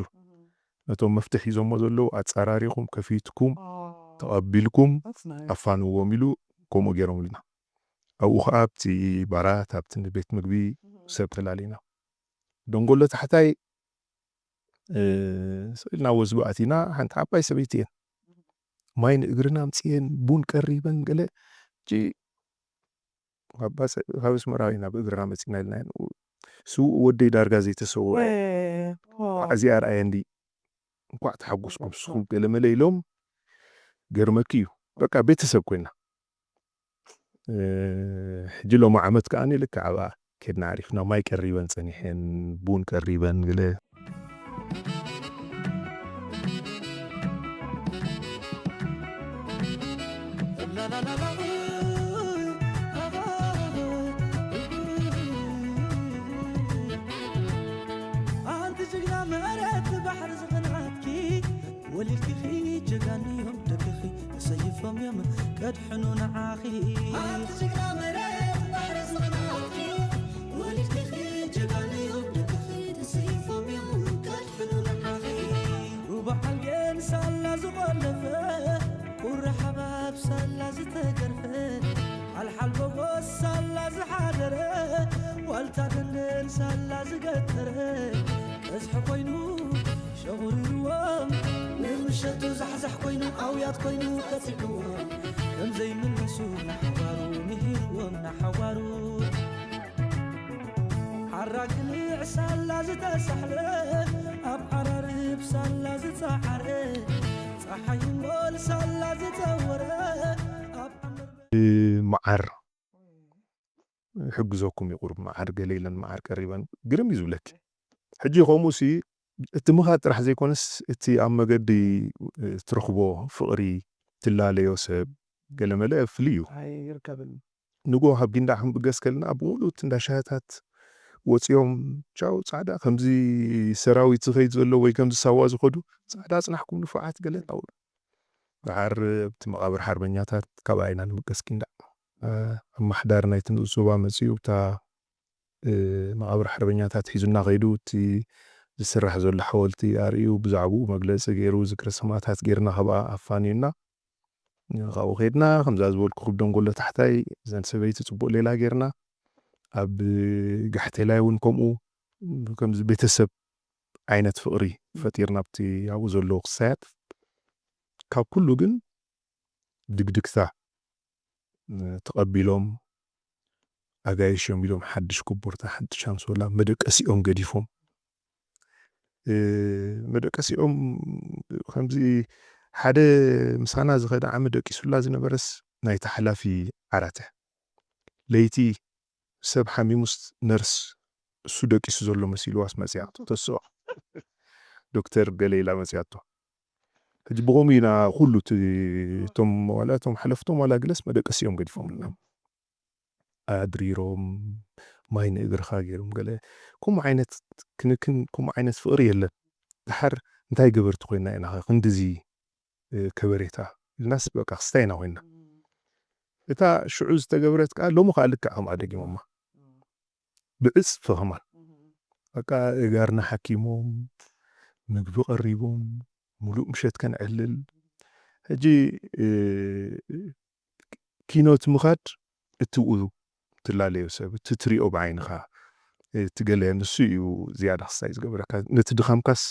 ነቶም መፍትሕ ሒዞሞ ዘለዉ ኣጸራሪኹም፣ ከፊትኩም፣ ተቐቢልኩም ኣፋንዎም ኢሉ ከምኡ ገይሮምልና። ኣብኡ ኸዓ ኣብቲ ባራት፣ ኣብቲ ንቤት ምግቢ ሰብ ተላሊና። ደንጎሎ ታሕታይ፣ እ፣ ስቕ ኢልና ወዝቢ ኣቲና፣ ሓንቲ ዓባይ ሰበይቲ እየን። ማይ ንእግርና ኣምጽኤን፣ ቡን ቀሪበን፣ ገለ። ሕጂ ካብ ኣስ-፣ ካብ ኣስመራ ኢና ብእግርና መጺና ኢልና። ስዉእ ወደይ ዳርጋ ዘይተሰውአ። እ፣ ኦ። እንቋዕ እዚኣ ርኣየ እንዲ፣ እንቋዕ ተሓጎስኩም ንስኹም ገለ መለ ኢሎም፣ ገርመኪ እዩ። በቃ ቤተሰብ ኮይና። እ፣ ሕጂ ሎሚ ዓመት ከኣ ልክዕ ኣብኣ ኬድና ኣዕሪፍና፣ ማይ ቀሪበን ጸኒሐን፣ ቡን ቀሪበን፣ ገለ። ኣንቲ ጅግና መሬት ባሕሪ ዝኸናትኪ፣ ወሊድኪ ጀጋኑ እዮም ደቅኺ፣ ተሰይፎም እዮም ከድሕኑ ንዓኺ። ኣንቲ ጅግና መሬት ባሕሪ ዝኸናትኪ፣ ወሊድኪ ጀጋኑ እዮም ደቅኺ፣ ተሰይፎም እዮም ከድሕኑ ንዓኺ። ሩባ ሓልገን ሳላ ዝቖለፈ፣ ቁሪ ሓባብ ሳላ ዝተገርፈ፣ ሓልሓል በጎስ ሳላ ዝሓደረ፣ ዋልታ ደንደን ሳላ ዝገተረ፣ ቀዝሒ ኮይኑ ሸቑሪርዎም፣ ንምሸቱ ዛሕዛሕ ኮይኑ ኣውያት ኮይኑ ቀጺዕዎም፣ ከም ዘይምለሱ ንሓዋሩ ምሂርዎም ንሓዋሩ። ሓራ ግልዕ ሳላ ዝተሳሕለ፣ ኣብ ዓራርብ ሳላ ዝጸዓረ፣ ጸሓይ እምቦል ሳላ ዝጸወረ፣ ኣብ ዓመር መዓር ይሕግዘኩም እዩ፣ ቁሩብ መዓር ገለ ኢለን መዓር ቀሪበን ግርም እዩ ዝብለኪ። ሕጂ ከምኡ ሲ እቲ ምኻድ ጥራሕ ዘይኮነስ እቲ ኣብ መገዲ እትረኽቦ ፍቕሪ፣ ትላለዮ ሰብ ገለመለ ፍልይ እዩ። ኣይርከብን። ንጎ ካብ ጊንዳዕ ክንብገስ ከለና ብምሉእ እቲ እንዳ ሻህታት ወፂኦም ቻው ጻዕዳ ከምዚ ሰራዊት ዝኸይድ ዘሎ ወይ ከምዚ ሳዋ ዝኸዱ ጻዕዳ ጽናሕኩም ንፉዓት ገለ እናበሉ። ደሓር ኣብቲ መቓብር ሓርበኛታት ካብኣ ኢና ንምቀስ ጊንዳዕ። እ፣ ኣመሓዳሪ ናይቲ ንኡስ ዞባ መጺኡ እታ፣ እ፣ መቓብር ሓርበኛታት ሒዙና ከይዱ እቲ ዝስራሕ ዘሎ ሓወልቲ ኣርእዩ ብዛዕባኡ መግለጺ ገይሩ ዝክሪ ሰማእታት ጌርና ካብኣ ኣፋንዩና። ካብኡ ከይድና ከምዛ ዝበልኩ ክብ ደንጎሎ ታሕታይ እዘን ሰበይቲ ጽቡቕ ሌላ ጌርና ኣብ ጋሕቴላይ እውን ከምኡ ከምዚ ቤተሰብ ዓይነት ፍቕሪ ፈጢርና ኣብቲ ኣብኡ ዘለዉ ክሳያት። ካብ ኩሉ ግን ድግድግታ፣ እ፣ ተቐቢሎም፣ ኣጋይሽ እዮም ኢሎም ሓድሽ ኮቦርታ፣ ሓድሽ ኣንሶላ፣ መደቀሲኦም ገዲፎም። እ፣ መደቀሲኦም ከምዚ ሓደ ምሳና ዝኸደ ዓሚ ደቂሱላ ዝነበረስ ናይቲ ሓላፊ ዓራተ። ለይቲ ሰብ ሓሚሙስ ነርስ እሱ ደቂሱ ዘሎ መሲልዋስ መጽያቶ ተስኦ። ዶክተር ገለ ኢላ መጽያቶ። ሕጂ ብኸምኡ ኢና ኩሉ እቲ እቶም ዋላ እቶም ሓለፍቶም ዋላ ግለስ መደቀሲኦም ገዲፎምልና። ኣድሪሮም ማይ ንእግርኻ ገይሮም ገለ ከምኡ ዓይነት ክንክን ከምኡ ዓይነት ፍቕሪ የለን። ደሓር እንታይ ገበርቲ ኮይና ኢና ኸ ክንድዚ፣ እ፣ ከበሬታ ኢልናስ በቃ ክስታይ ኢና ኮይና። እታ ሽዑ ዝተገብረት ከኣ ሎሚ ከኣ ልክዕ ከምኣ ደጊሞማ። ብዕጽፊ ከማን። በቃ እጋርና ሓኪሞም፣ ምግቢ ቀሪቦም፣ ሙሉእ ምሸት ከነዕልል። ሕጂ፣ እ፣ ኪኖት ምኻድ እትብኡ ትላለዮ ሰብ፣ እቲ ትሪኦ ብዓይንኻ፣ እቲ ገለ ንሱ እዩ ዝያዳ ክስታይ ዝገብረካ። ነቲ ድኻምካስ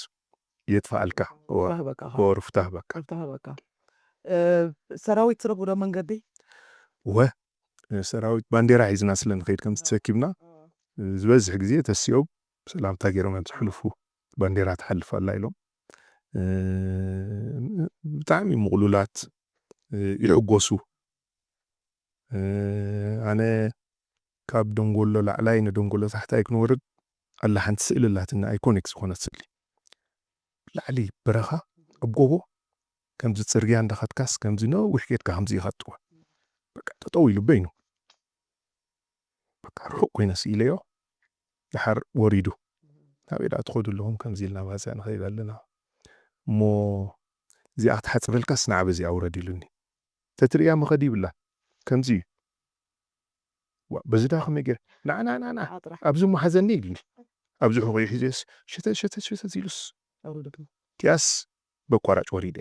የጥፍኣልካ። እወ። ፍታህ በቃ። እወ፣ ፍታህ በቃ። ፍታህ በቃ። እ፣ ሰራዊት ትረኽቡ ዶ መንገዲ? እወ፣ ሰራዊት ባንዴራ ሒዝና ስለ ንኸይድ ከምዚ ተሰኪምና፣ እ፣ ዝበዝሕ ግዜ ተሲኦም ሰላምታ ገይሮም እዮም ዝሕልፉ። ባንዴራ ትሓልፍ ኣላ ኢሎም። እ፣ ብጣዕሚ ምቕሉላት፣ እ፣ ይሕጎሱ። እ፣ ኣነ ካብ ደንጎሎ ላዕላይ ንደንጎሎ ታሕታይ ክንወርድ ኣላ ሓንቲ ስእሊ ኣላትኒ፣ ኣይኮኒክ ዝኾነት ስእሊ። ላዕሊ በረኻ ኣብ ጎቦ ከምዚ ጽርግያ እንዳኸድካስ ከምዚ ነዊሕ ጌድካ ከምዚ ኢኻ ትጥወ። በቃ ጠጠው ኢሉ በይኑ። በቃ ርሑቕ ኮይነ ስኢለዮ። ድሓር ወሪዱ። ናበይ ደኣ ትኸዱ ኣለኹም? ከምዚ ኢልና ባፅዕ ንኸይድ ኣለና እሞ፣ እዚኣ ክትሓፅረልካስ ንዓ በዚኣ ውረድ ኢሉኒ። ተትርእያ መኸዲ ይብላ። ከምዚ እዩ። ዋ፣ በዚ ዳ ከመይ ገይረ? ንዓ፣ ንዓ፣ ንዓ፣ ንዓ። ንዓ ጥራሕ። ኣብዚ እሞ ሓዘኒ ኢሉኒ። ኣብዚ ሕቑኡ ሒዘስ ሸተት፣ ሸተት፣ ሸተት ኢሉስ። ኣውርደኩም። ኪያስ በቋራጭ ወሪደ።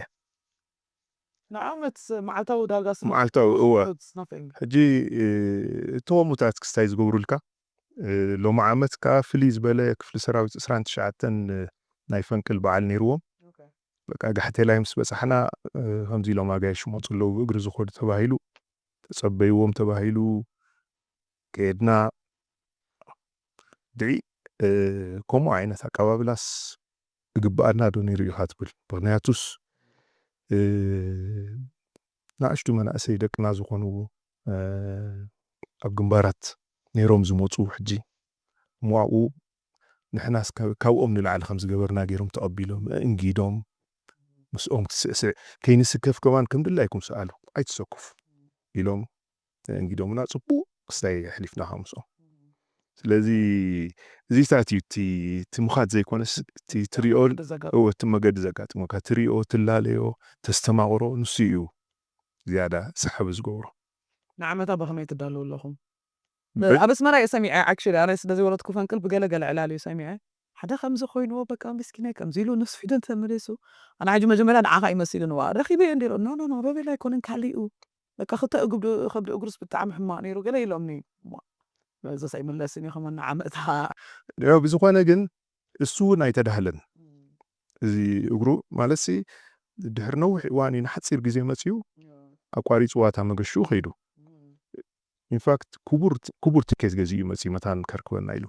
ንዓመት መዓልታዊ ዳርጋ ስለ መዓልታዊ፣ እወ። It's nothing። ሕጂ፣ እ፣ እቶም ሙታት ክስታይ ዝገብሩልካ፣ እ፣ ሎሚ ዓመት ከኣ ፍልይ ዝበለ ክፍሊ ሰራዊት ዕስራን ትሽዓተን ናይ ፈንቅል በዓል ነይርዎም። ኦኬ። በቃ ጋሕቴላይ ምስ በጻሕና፣ እ፣ ከምዚ ኢሎም ኣጋይሽ ይመጹ ኣለዉ፣ ብእግሪ ዝኸዱ ተባሂሉ፣ ተጸበይዎም ተባሂሉ፣ ከየድና ድዒ፣ እ፣ ከምኡ ዓይነት ኣቀባብላስ እግብኣና ዶ ነይሩ ኢኻ ትብል። ምኽንያቱስ፣ እ፣ ንኣሽቱ መናእሰይ ደቅና ዝኾኑ፣ እ፣ ኣብ ግንባራት ነይሮም ዝመጹ ሕጂ እሞ ኣብኡ ንሕናስ ካብ-፣ ካብኦም ንላዕሊ ከም ዝገበርና ገይሮም ተቐቢሎም፣ እንጊዶም፣ ምስኦም ክትስዕስዕ፣ ከይንስከፍ ከማን ከም ድላይኩም ስኣሉ፣ ኣይትሰኩፍ ኢሎም እንጊዶምና ጽቡቕ ክስታይ የሕሊፍና ካብ ምስኦም። ስለዚ እዚታት እዩ እቲ፣ እቲ ምኻድ ዘይኮነስ እቲ ትሪኦ፣ መገዲ ዘጋጥም። እወ፣ እቲ መገዲ ዘጋጥመካ፣ ትሪኦ፣ ትላለዮ፣ ተስተማቕሮ፣ ንሱ እዩ ዝያዳ ሰሓቢ ዝገብሮ። ንዓመታ ብኸመይ ትዳለዉ ኣለኹም? ብ- ኣብ ኣስመራ እየ ሰሚዐ፣ actually፣ ኣነ ስለ ዘይወረድኩ ፈንቅል ብገለ ገለ ዕላል እዩ ሰሚዐ። ሓደ ከምዚ ኮይንዎ፣ በቃ ምስኪናይ ከምዚ ኢሉ ንስዊደን ተመሊሱ። ኣነ ሕጂ መጀመርያ ንዓኻ እዩ መሲሉንዋ። ረኺበዮ እንዲሎ፣ ኖ፣ ኖ፣ ኖ፣ ሮቤል ኣይኮነን፣ ካሊኡ። በቃ ክልተ እግሩ፣ ከብዲ እግሩስ ብጣዕሚ ሕማቕ ነይሩ፣ ገለ ኢሎምኒ። እሞ፣ በዚስ ኣይምለስን እዩ ከማን ንዓመታ። ያው ብዝኾነ ግን እሱ እውን ኣይተዳህለን። እም። እዚ እግሩ ማለትሲ ድሕሪ ነዊሕ እዋን እዩ፣ ንሓፂር ግዜ መፂኡ፣ ያ። ኣቋሪፅዋ እታ መገሽኡ ከይዱ። እም። ኢንፋክት ክቡር፣ ክቡር ትኬት ገዚኡ መፂኡ መታን ከርክበና ኢሉ።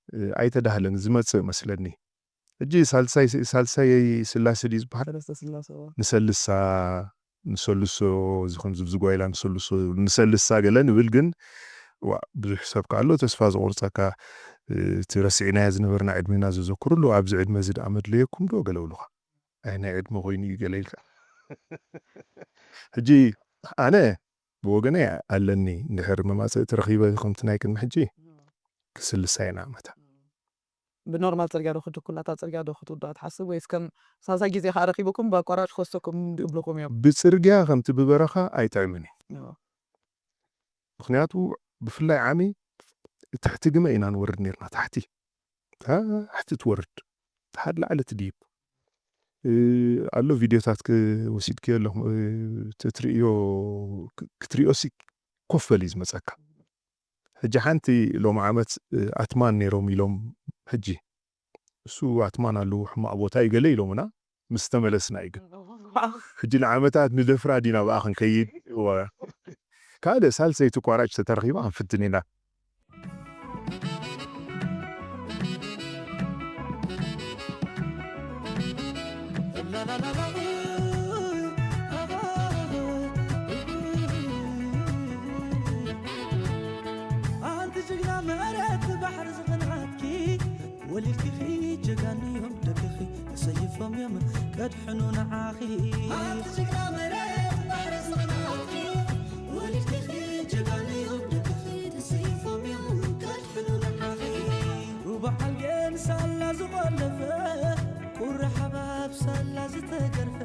እ፣ ኣይተዳህለን፣ ዝመጽእ መስለኒ። ሕጂ ሳልሳይ፣ ሳልሳይ ስላሴ ድዩ ዝበሃል? ሰለስተ ስላሴ፣ እዋ። ንሰልሳ፣ ንሰልሶ፣ እዚ ከምዚ ብዝጓይላ ንሰልሶ፣ ንሰልሳ ገለ ንብል፣ ግን ዋ፣ ብዙሕ ሰብ ከኣ ኣሎ ተስፋ ዝቆርጸካ፣ እ፣ እቲ ረሲዕናዮ ዝነበርና ዕድሜና ዘዘክሩሉ፣ ኣብዚ ዕድመ እዚ ደኣ መድለየኩም ዶ ገለ ብሉኻ። ኣይ፣ ናይ ዕድመ ኮይኑ እዩ ገለ ኢልካ። ሕጂ ኣነ ብወገነይ ኣለኒ፣ እንድሕር መማጽእቲ ረኺበ ከምቲ ናይ ቅድሚ ሕጂ፣ ክስልሳ እየ ንዓመታ። ብኖርማል ጽርግያ ዶ ክትድኩላ፣ እታ ጽርግያ ዶ ክትውድኣ ትሓስብ፣ ወይስ ከም ሳልሳይ ግዜ ከኣ ረኺብኩም ብኣቋራጭ ክወስደኩም ይብልኹም እዮም? ብጽርግያ ከምቲ ብበረኻ ኣይጥዕምን እዩ። እዎ። ምኽንያቱ ብፍላይ ዓሚ ትሕቲ ግመ ኢና ንወርድ ነርና፣ ታሕቲ። ታሕቲ ትወርድ። ታሓድ ላዕሊ ትድይብ። እ፣ ኣሎ ቪድዮታት ክ-፣ ወሲድክዮ ኣለኹም፣ እ፣ ትትርእዮ፣ ክ-፣ ክትርእዮሲ ኮፍ በል እዩ ዝመጸካ። ሕጂ ሓንቲ ሎሚ ዓመት፣ እ፣ ኣትማን ነይሮም ኢሎም፣ ሕጂ እሱ ኣትማን ኣለዉ፣ ሕማቕ ቦታ እዩ ገለ ኢሎምና፣ ምስ ተመለስና እዩ ግን። ሕጂ ንዓመታት ንደፍራ ዲና ብኣ ክንከይድ? እዋ። ካልእ ሳልሰይቲ ኣቋራጭ ተተረኺባ ክንፍትን ኢና። ኣንቲ ጅግና መሬት ባሕሪ ዝቐንዓትኪ፣ ወሊድኪ ጀጋኑ እዮም ደቅኺ፣ ተሰይፎም እዮም ከድሕኑ ንዓኺ። ኣንቲ ጅግና መሬት ባሕሪ ዝቐንዓትኪ፣ ወሊድኪ ጀጋኑ እዮም ደቅኺ፣ ተሰይፎም እዮም ከድሕኑ ንዓኺ። ሩባ ዓልገን ሳላ ዝቖለፈ፣ ቁሪ ሓባብ ሳላ ዝተገርፈ፣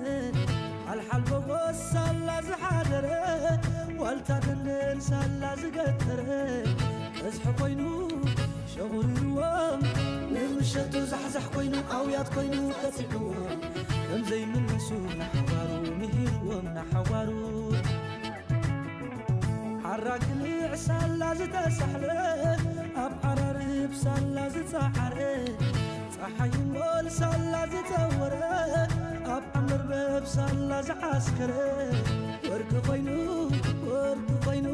ሓልሓል ጎቦ ሳላ ዝሓደረ፣ ዋልታ ደንደን ሳላ ዝገተረ፣ ቀዝሒ ኮይኑ ሸቑሪርዎም፣ ንምሸቱ ዛሕዛሕ ኮይኑ ኣውያት ኮይኑ ቀፂዕዎም፣ ከም ዘይምለሱ ንሓዋሩ ምሂርዎም ንሓዋሩ። ሓራ ግልዕ ሳላ ዝተሳሕለ፣ ኣብ ዓራርብ ሳላ ዝፀዓረ፣ ፀሓይ እምቦል ሳላ ዝፀወረ፣ ኣብ ዓመርበብ ሳላ ዝዓስከረ፣ ወርቂ ኮይኑ፣ ወርቂ ኮይኑ፣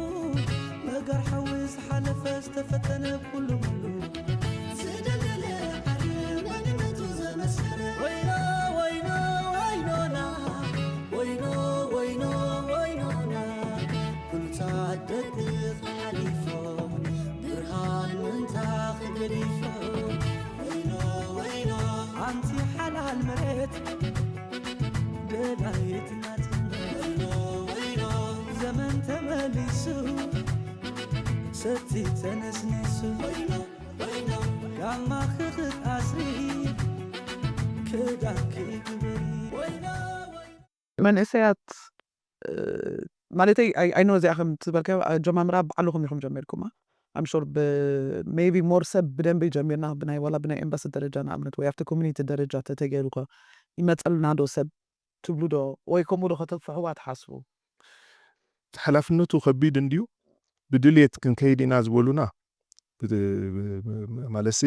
መጋር ሓዊ ዝሓለፈ ዝተፈተነ ኩሉ ሙሉ፣ ዝደለለ ዓዲ መንነቱ ዘመስከረ። ወይኖ፣ ወይኖ፣ ወይኖና፣ ወይኖ፣ ወይኖ፣ ወይኖና፣ ብሉጻት ደቅኻ ሓሊፎም፣ ብርሃን ምንታኺ ገዲፎም። ወይኖ፣ ወይኖ፣ ኣንቲ ሓላል መሬት፣ ደላይት ናጽነት። ወይኖ፣ ወይኖ፣ ዘመን ተመሊሱ፣ ሰቲ ተነስኒሱ። ወይኖ፣ ወይኖ፣ ጫማኺ ክትኣስሪ ክዳንኪ ግበሪ። ወይና ወይ መንእሰያት፣ እ፣ ማለተይ፣ ኣይ-፣ ኣይኖ እዚኣ ከም ትበልካዮ ኣጀማምራ ባዕልኹም ኢኹም ጀሚርኩማ። I'm sure ብ-፣ maybe more ሰብ ብደንቢ ጀሚርና፣ ብናይ፣ ዋላ ብናይ ኤምባሲ ደረጃ ንኣብነት፣ ወይ ኣብቲ ኮሚኒቲ ደረጃ ተተገይሩ ከ ይመጸልና ዶ ሰብ ትብሉ ዶ? ወይ ከምኡ ዶ ከተፍሕዋ ትሓስቡ? ሓላፍነቱ ከቢድ እንድዩ። ብድልየት ክንከይድ ኢና ዝበሉና፣ ብት-፣ ማለትሲ፣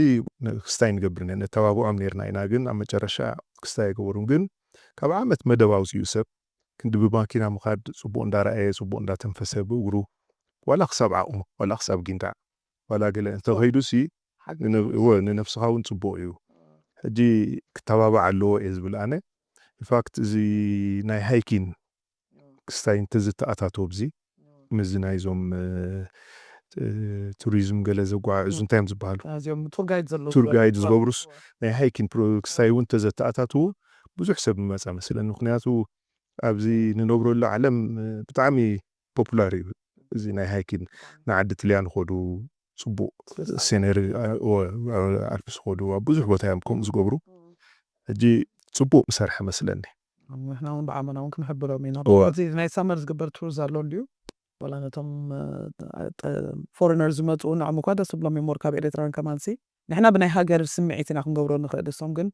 ን-፣ ክስታይ ንገብር ነ-፣ ነተባብዖም ነይርና ኢና። ግን ኣብ መጨረሻ ክስታይ ኣይገበሩን። ግን ካብ ዓመት መደብ ኣውፅኡ ሰብ ክንዲ ብማኪና ምኻድ፣ ፅቡቕ እንዳረኣየ፣ ፅቡቕ እንዳተንፈሰ ብእግሩ፣ ዋላ ክሳብ ዓቕሙ፣ ዋላ ክሳብ ጊንዳዕ፣ ዋላ ገለ እንተኸይዱ ሲ፣ ንነብ-፣ እወ፣ ንነብስኻ እውን ፅቡቕ እዩ። ሕጂ ክተባባዕ ኣለዎ እየ ዝብል ኣነ። ኢንፋክት፣ እዚ ናይ ሃይኪን ክስታይ እንተዝተኣታተው፣ ብዚ፣ ምስዚ ናይዞም፣ እ፣ እ፣ ቱሪዝም ገለ ዘጓዓዕዙ፣ እንታይ እዮም ዝበሃሉ? ኣዝዮም ቱር ጋይድ ዘለዉ ቱር ጋይድ ሰባት። ዝገብሩስ፣ ናይ ሃይኪን ፕሮ-፣ ክስታይ እውን እንተዘተኣታትዉ፣ ብዙሕ ሰብ ምመጻ መስለኒ። ምኽንያቱ ኣብዚ ንነብረሉ ዓለም፣ እ፣ ብጣዕሚ ፖፑላር እዩ። እዚ ናይ ሃይኪን ንዓዲ ጥልያን ኾዱ፣ ጽቡቕ ሴነሪ፣ እ፣ እ፣ ኣልፕስ ኾዱ፣ ኣብ ብዙሕ ቦታ እዮም ከምኡ ዝገብሩ። ሕጂ ጽቡቕ ምሰርሐ መስለኒ። ንሕና እውን ብዓመና እውን ክንሕብሮም ኢና። እወ። እቲ ናይ ሳመር ዝግበር ቱር ዘሎ እንድዩ። ዋላ ነቶም፣ እ፣ እ፣ ፎሬነር ዝመጹ ንዕም እኳ ደስ ዝብሎም እዮም። ካብ ኤርትራን ከማንሲ። ንሕና ብናይ ሃገር ስምዒት ኢና ክንገብሮ ንኽእል። እሶም ግን፣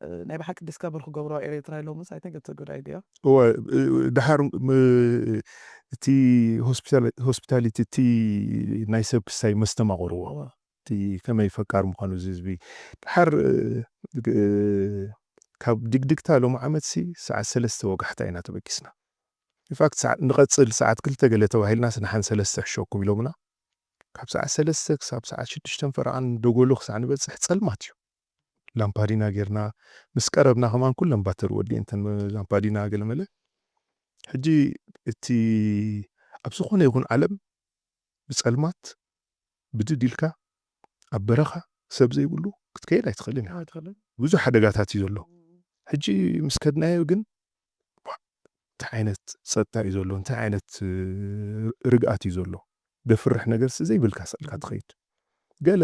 እ፣ ናይ ብሓቂ ዲስከቨር ክገብሮ ኤርትራ ኢሎምስ፣ I think it's a good idea። እወ፣ እ፣ ድሓር ም-፣ እቲ ሆስፒታል-፣ ሆስፒታሊቲ፣ እቲ ናይ ሰብ ክስታይ መስተማቕርዎ። እወ። እቲ ከመይ ፈቃር ምዃኑ እዚ ህዝቢ። ድሓር፣ እ፣ ግ-፣ ካብ ድግድግታ ሎም ዓመትሲ ሰዓት ሰለስተ ወጋሕታ ኢና ተበጊስና። ኢንፋክት፣ ሰዓት፣ ንቐጽል ሰዓት ክልተ ገለ ተባሂልናስ ንሓን ሰለስተ ሕሸኩም ኢሎምና። ካብ ሰዓት ሰለስተ ክሳብ ሰዓት ሽዱሽተን ፈረቓን ደጎሎ ክሳዕ ንበጽሕ ጸልማት እዩ። ላምፓዲና ጌርና ምስ ቀረብና ከማን ኩለን ባተሪ ወዲኤን፣ እተን ላምፓዲና ገለመለ። ሕጂ እቲ ኣብ ዝኾነ ይኹን ዓለም ብጸልማት ብድድ ኢልካ ኣብ በረኻ ሰብ ዘይብሉ ክትከይድ ኣይትኽእልን ኢኻ። ኣይትኽእልን። ብዙሕ ሓደጋታት እዩ ዘሎ። ሕጂ ምስ ከድናዮ ግን፣ ዋ፣ እንታይ ዓይነት ጸጥታ እዩ ዘሎ? እንታይ ዓይነት፣ እ፣ ርግኣት እዩ ዘሎ? ደፍርሕ ነገርሲ ዘይብልካ ስእልካ ትኸይድ። ገለ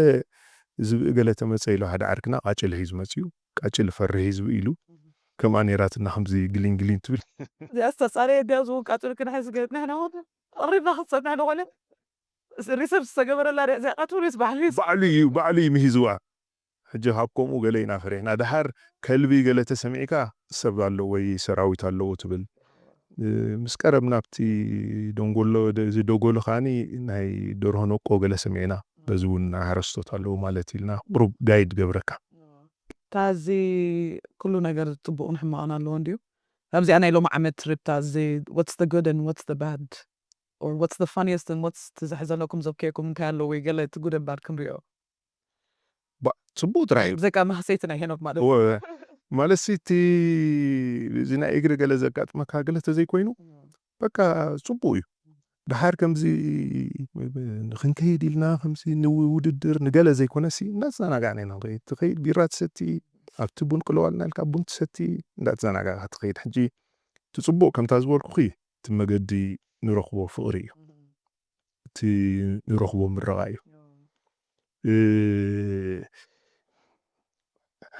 ዝብኢ ገለ ተመጸ ኢሉ ሓደ ዓርክና ቃጭል ሒዙ መጺኡ፣ ቃጭል ፈርህ ህዝቢ ኢሉ፣ ከምኣ ነይራትና ከምዚ ግሊን ግሊን ትብል። እዚኣ ዝተጻረየ ድያ ዝውን ቃጭል ክንሕዝ ገ-፣ ንሕና እውን ቀሪብና ክንሰምዕ ንኾነ። ሪሰርች ዝተገበረላ ድያ እዚኣ ቃጭል ወይስ ባዕሉ እዩ? ባዕሉ እዩ፣ ባዕሉ እዩ ምሂዝዋ። ሕጂ ካብ ከምኡ ገለ ኢና ፈሪሕና። ድሓር ከልቢ ገለ ተሰሚዕካ ሰብ ኣለዎ ወይ ሰራዊት ኣለዎ ትብል። እ፣ ምስ ቀረብና ኣብቲ ደንጎሎ፣ ደ-፣ እዚ ደጎሎ ከኣኒ ናይ ደርሆ ነቆ ገለ ሰሚዕና። በዚ እውን ሓረስቶት ኣለዉ ማለት ኢልና ቁሩብ ጋይድ ገብረካ። እታ እዚ ኩሉ ነገር ጽቡቕን ሕማቕን ኣለዎ እንድዩ። ካብዚኣ ናይ ሎሚ ዓመት ትሪፕታ እዚ what's the good and what's the bad or what's the funniest and what's ትዘሕዘለኩም ዘብከየኩም እንታይ ኣለዎ ወይ ገለ እቲ good and bad ክንሪኦ። ባ-፣ ጽቡቕ ጥራሕ እዩ። ብዘይካ ማህሰይቲ ናይ ሄኖክ ማለት እወ፣ ማለት ሲ እቲ እዚ ናይ እግሪ ገለ ዘጋጥመካ ገለ ተዘይኮይኑ፣ በቃ ጽቡቕ እዩ። ድሓር ከምዚ ንኽንከይድ ኢልና ከምዚ ንውድድር ንገለ ዘይኮነሲ፣ እናተዘናጋዕና ኢና ንኸይድ። ትኸይድ ቢራ ትሰቲ፣ ኣብቲ ቡን ቅልዋልና ኢልካ ቡን ትሰቲ፣ እንዳተዘናጋዕካ ትኸይድ። ሕጂ እቲ ጽቡቕ ከምታ ዝበልኩኺ፣ እቲ መገዲ ንረኽቦ ፍቕሪ እዩ። እቲ ንረኽቦ ምረቓ እዩ። እ፣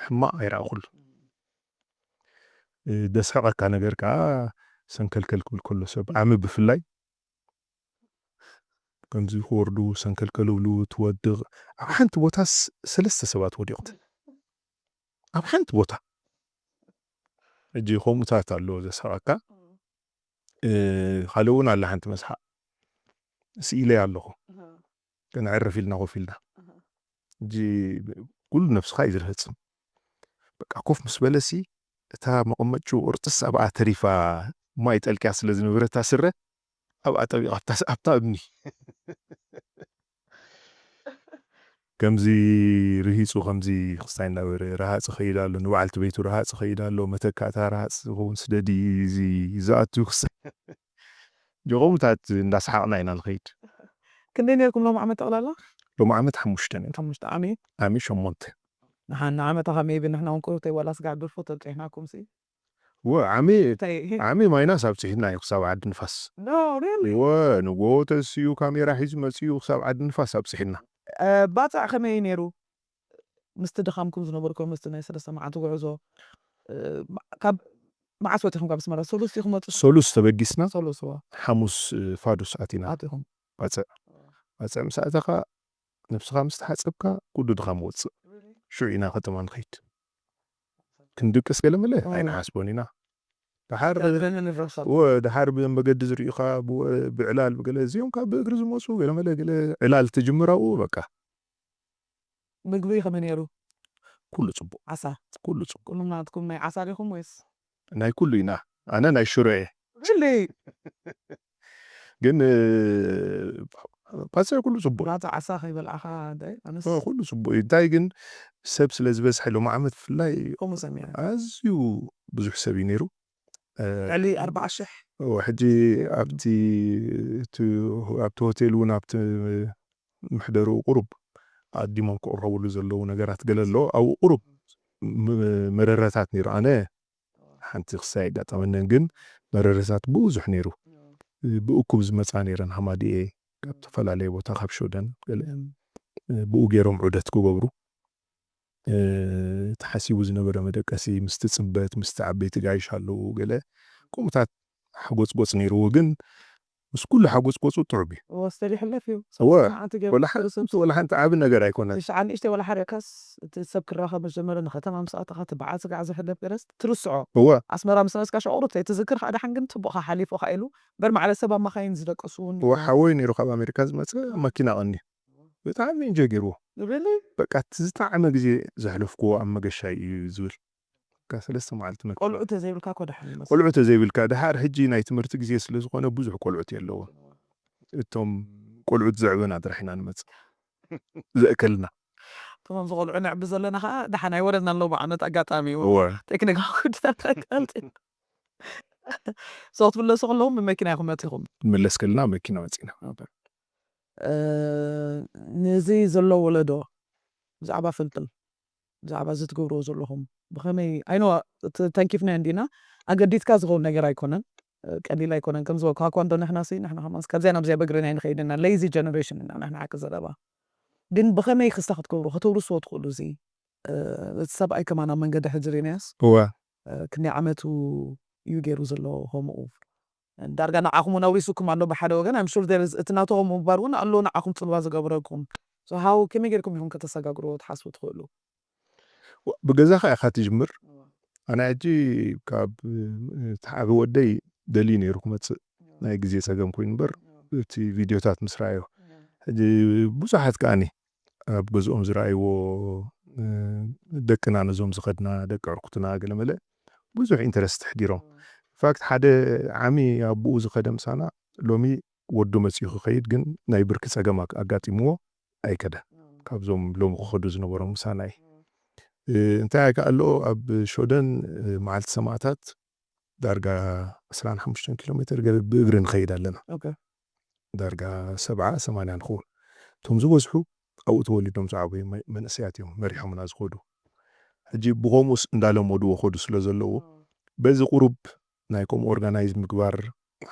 ሕማቕ ኣይረኣኹሉ። እ፣ ደስሕቐካ ነገር ከኣ ሰንከልከል ክብል ከሎ ሰብ፣ ዓሚ ብፍላይ፣ ከምዚ ክወርዱ ሰንከልከል ብሉ፣ ትወድቕ። ኣብ ሓንቲ ቦታስ ሰለስተ ሰባት ወዲቑ። ኣብ ሓንቲ ቦታ። ሕጂ ከምኡታት ኣሎ ዘስሕቐካ። እ፣ ካልእ እውን ኣላ ሓንቲ መስሓቕ። ስኢለያ ኣለኹ። ኣሃ። ከነዕርፍ ኢልና ኮፍ ኢልና። ኣሃ። ሕጂ ኩሉ ነብስኻ እዩ ዝርህጽ። በቃ ኮፍ ምስ በለሲ፣ እታ መቐመጭኡ ቅርጽስ ኣብኣ ተሪፋ፣ ማይ ጠልቅያ ስለ ዝነበረታ ስረ፣ ኣብኣ ጠቢቓ ኣብታ ስ-፣ ኣብታ እምኒ። ከምዚ ርሂጹ፣ ከምዚ ክስታይ እናበረ፣ ረሃጽ ይኸይድ ኣሎ፣ ንበዓልቲ ቤቱ ረሃጽ ይኸይድ ኣሎ፣ መተካእታ ረሃጽ ዝኸውን ስደዲ፣ እዚ ዝኣቱ ክስታይ። ጀቆምታት እንዳሰሓቕና ኢና ንኸይድ። ክንደይ ነርኩም ሎሚ ዓመት ጠቕላላ? ሎሚ ዓመት ሓሙሽተ ነርና። ሓሙሽተ ዓሚ? ዓሚ ሸሞንተ። ንሓ-፣ ንዓመታ ከመይ ይብል? ንሕና እውን ቁሩብተይ ዋላ ስጋዕ ድርፎ ተብጺሕናኩም ሲ? ወ፣ ዓሚ፣ እንታይ? ዓሚ ማይናስ ኣብጺሕና እዩ ክሳብ ዓዲ ንፋስ። No, really? ወ፣ ንጎ ተስዩ ካሜራ ሒዙ መጺኡ ክሳብ ዓዲ ንፋስ ኣብጺሕና። እ፣ ባጽዕ ከመይ እዩ ነይሩ? ምስቲ ድኻምኩም ዝነበርኩም ምስቲ ናይ ሰለስተ መዓልቲ ጉዕዞ፣ እ፣ ካብ መዓስ ወፂኹም ካብ ኣስመራ? ሰሉስ ኢኹም ወፂኹም? ሰሉስ ተበጊስና ሰሉስ፣ እዋ። ሓሙስ እ፣ ፋዱስ ኣቲና ኣቲኹም? ባፅዕ ባፅዕ ምስ ኣተኻ ነብስኻ ምስ ተሓፀብካ ኩሉ ድኻም ወፅእ። ሽዑ ኢና ከተማ ንኸይድ። ክንድቅስ ገለ መለ እም። ኣይንሓስቦን ኢና። ድሓር ዳግመን ንረኸብ። ወ ድሓር ብመገዲ ዝርእዩኻ ብወ- ብዕላል ብገለ እዚኦም ካብ ብእግሪ ዝመፁ ገለ መለ ገለ ዕላል ትጅምር ኣብኡ በቃ። ምግቢ ከመይ ነይሩ? ኩሉ ፅቡቅ ዓሳ? ኩሉ ፅቡቅ። ኩሉም ናትኩም ናይ ዓሳ ዲኹም ወይስ? ናይ ኩሉ ኢና። ኣነ ናይ ሽሮ እየ። Really? ግን እ፣ ባፅዕ ኩሉ ፅቡቅ እዩ። ናቱ ዓሳ ከይበልዓኻ ዳይ? ኣነስ እ፣ ኩሉ ፅቡቅ እዩ። እንታይ ግን ሰብ ስለ ዝበዝሐ ሎም ዓመት ብፍላይ ከምኡ ሰሚዐ። ኣዝዩ ብዙሕ ሰብ እዩ ነይሩ። እ፣ ልዕሊ ኣርባዓ ሽሕ? እወ፣ ሕጂ ኣብቲ እቲ ኣብቲ ሆቴል እውን ኣብቲ ምሕደርኡ ቁሩብ ኣዲሞም ክቕረብሉ ዘለዉ ነገራት ገለ ኣሎ። ኣብኡ ቁሩብ ም- መረረታት ነይሩ። ኣነ ሓንቲ ክሳይ ኣጋጠመንን ግን መረረታት ብዙሕ ነይሩ። ብእኩብ ዝመፃ ነይረን ሃማዲኤ ካብ ዝተፈላለየ ቦታ ካብ ሾደን ገለ ብኡ ገይሮም ዑደት ክገብሩ እ፣ ተሓሲቡ ዝነበረ መደቀሲ ምስቲ ፅበት ምስቲ ዓበይቲ ጋይሽ ኣለዉ ገለ ከምኡታት ሓጎፅጎፅ ነይርዎ። ግን ምስ ኩሉ ሓጎፅጎፁ ጥዑም እዩ። ወስተሊ ሕለፍ እዩ። እወ፣ ሓንቲ ገ- ወላ ሓንቲ ወላ ሓንቲ ዓቢ ነገር ኣይኮነን። ትሽዓ ንእሽተይ ወላ ሓደ ካስ እቲ ሰብ ክራኸብ ምስ ጀመረ ንከተማ ምስ ኣተኻ እቲ በዓል ስጋዕ ዝሕለፍ ገለስ ትርስዖ። እወ ኣስመራ ምስ መፅካ ሽዑ ቁሩብ ተይትዝክር ከዓ ደሓን ግን ፅቡቕካ ሓሊፉ ከዓ ኢሉ በር ማዕለ ሰብ ኣብ መኻይን ዝደቀሱ እውን እወ ሓወይ ነይሩ ካብ ኣሜሪካ ዝመፀ ኣብ መኪና ቀኒ ብጣዕሚ ኢንጆይ ገይርዎ። ሪሊ በቃ እቲ ዝጣዕመ ግዜ ዘሕለፍክዎ ኣብ መገሻይ እዩ ዝብል። በቃ ሰለስተ መዓልቲ መኪና ቆልዑ ተዘይብልካ እኮ ደሓን ይመስል። ቆልዑ ተዘይብልካ ድሓር ሕጂ ናይ ትምህርቲ ግዜ ስለ ዝኾነ ብዙሕ ቆልዑት የለውን። እቶም ቆልዑት ዘዕበና ጥራሕ ኢና ንመፅእ ዘእከልና። እቶም ዝቆልዑ ነዕቢ ዘለና ከዓ ደሓን ኣይወረድና ኣለዉ ብዓመት ኣጋጣሚ እዩ። እወ ቴክኒካዊ ጉዳይ ኣጋልጢ ሰው ትምለሱ ከለኹም ብመኪና ኢኹም መፂኹም? ንመለስ ከለና መኪና መፂና። እ፣ ነዚ ዘሎ ወለዶ ብዛዕባ ፍልጥል ብዛዕባ እዚ ትገብርዎ ዘለኹም ብኸመይ ኣይኖ ተንኪፍና እንዲና ኣገዲድካ ዝኸውን ነገር ኣይኮነን። እ፣ ቀሊል ኣይኮነን ከም ዝበልኩ ሃኳ እንዶ ንሕና ሲ ንሕና ከማንስ ካብዚያ ናብዚያ በግርና ኣይንኸይድና ሌዚ ጀነሬሽን ኢና ንሕና ሓቂ ዘረባ ግን ብኸመይ ክስታ ክትገብሩ ከተውርስዎ ትኽእሉ እዚ እ፣ እቲ ሰብኣይ ከማን ኣብ መንገዲ ሕድሪ ነያስ እወ ክንደይ ዓመቱ እዩ ገይሩ ዘሎ ከምኡ ዳርጋ ንዓኹም እውን ኣውሪሱኩም ኣሎ ብሓደ ወገን I'm sure there is እቲ ናቶም ምግባር እውን ኣሎ ንዓኹም ፅልዋ ዝገብረኩም so how ከመይ ገይርኩም ኢኹም ከተሰጋግርዎ ትሓስቡ ትኽእሉ ብገዛኻ ኢኻ ትጅምር። ኣነ ሕጂ ካብ እቲ ዓቢ ወደይ ደልዩ ነይሩ ክመፅእ ናይ ግዜ ፀገም ኮይኑ እምበር እቲ ቪድዮታት ምስ ረኣዮ ሕጂ ብዙሓት ከዓኒ ኣብ ገዝኦም ዝረኣይዎ ደቅና ነዞም ዝኸድና ደቂ ዕርኩትና ገለመለ ብዙሕ ኢንተረስት ኣሕዲሮም። ኢንፋክት ሓደ ዓሚ ኣቦኡ ዝኸደ ምሳና ሎሚ ወዱ መፂኡ ክኸይድ ግን ናይ ብርኪ ፀገም ኣጋጢምዎ ኣይከደን። ካብዞም ሎሚ ክኸዱ ዝነበሮም ምሳና እዩ። እንታይ ከኣሎ ኣብ ሸወደን መዓልቲ ሰማእታት ዳርጋ ዕስራን ሓሙሽተን ኪሎ ሜትር ገለ ብእግሪ ንኸይድ ኣለና። ዳርጋ ሰብዓ ሰማንያ ንኸውን። እቶም ዝበዝሑ ኣብኡ ተወሊዶም ዝዓበዩ መንእሰያት እዮም መሪሖምና ዝኸዱ። ሕጂ ብኸምኡስ እንዳለመድዎ ኸዱ ስለ ዘለዉ በዚ ቁሩብ ናይ ከምኡ ኦርጋናይዝ ምግባር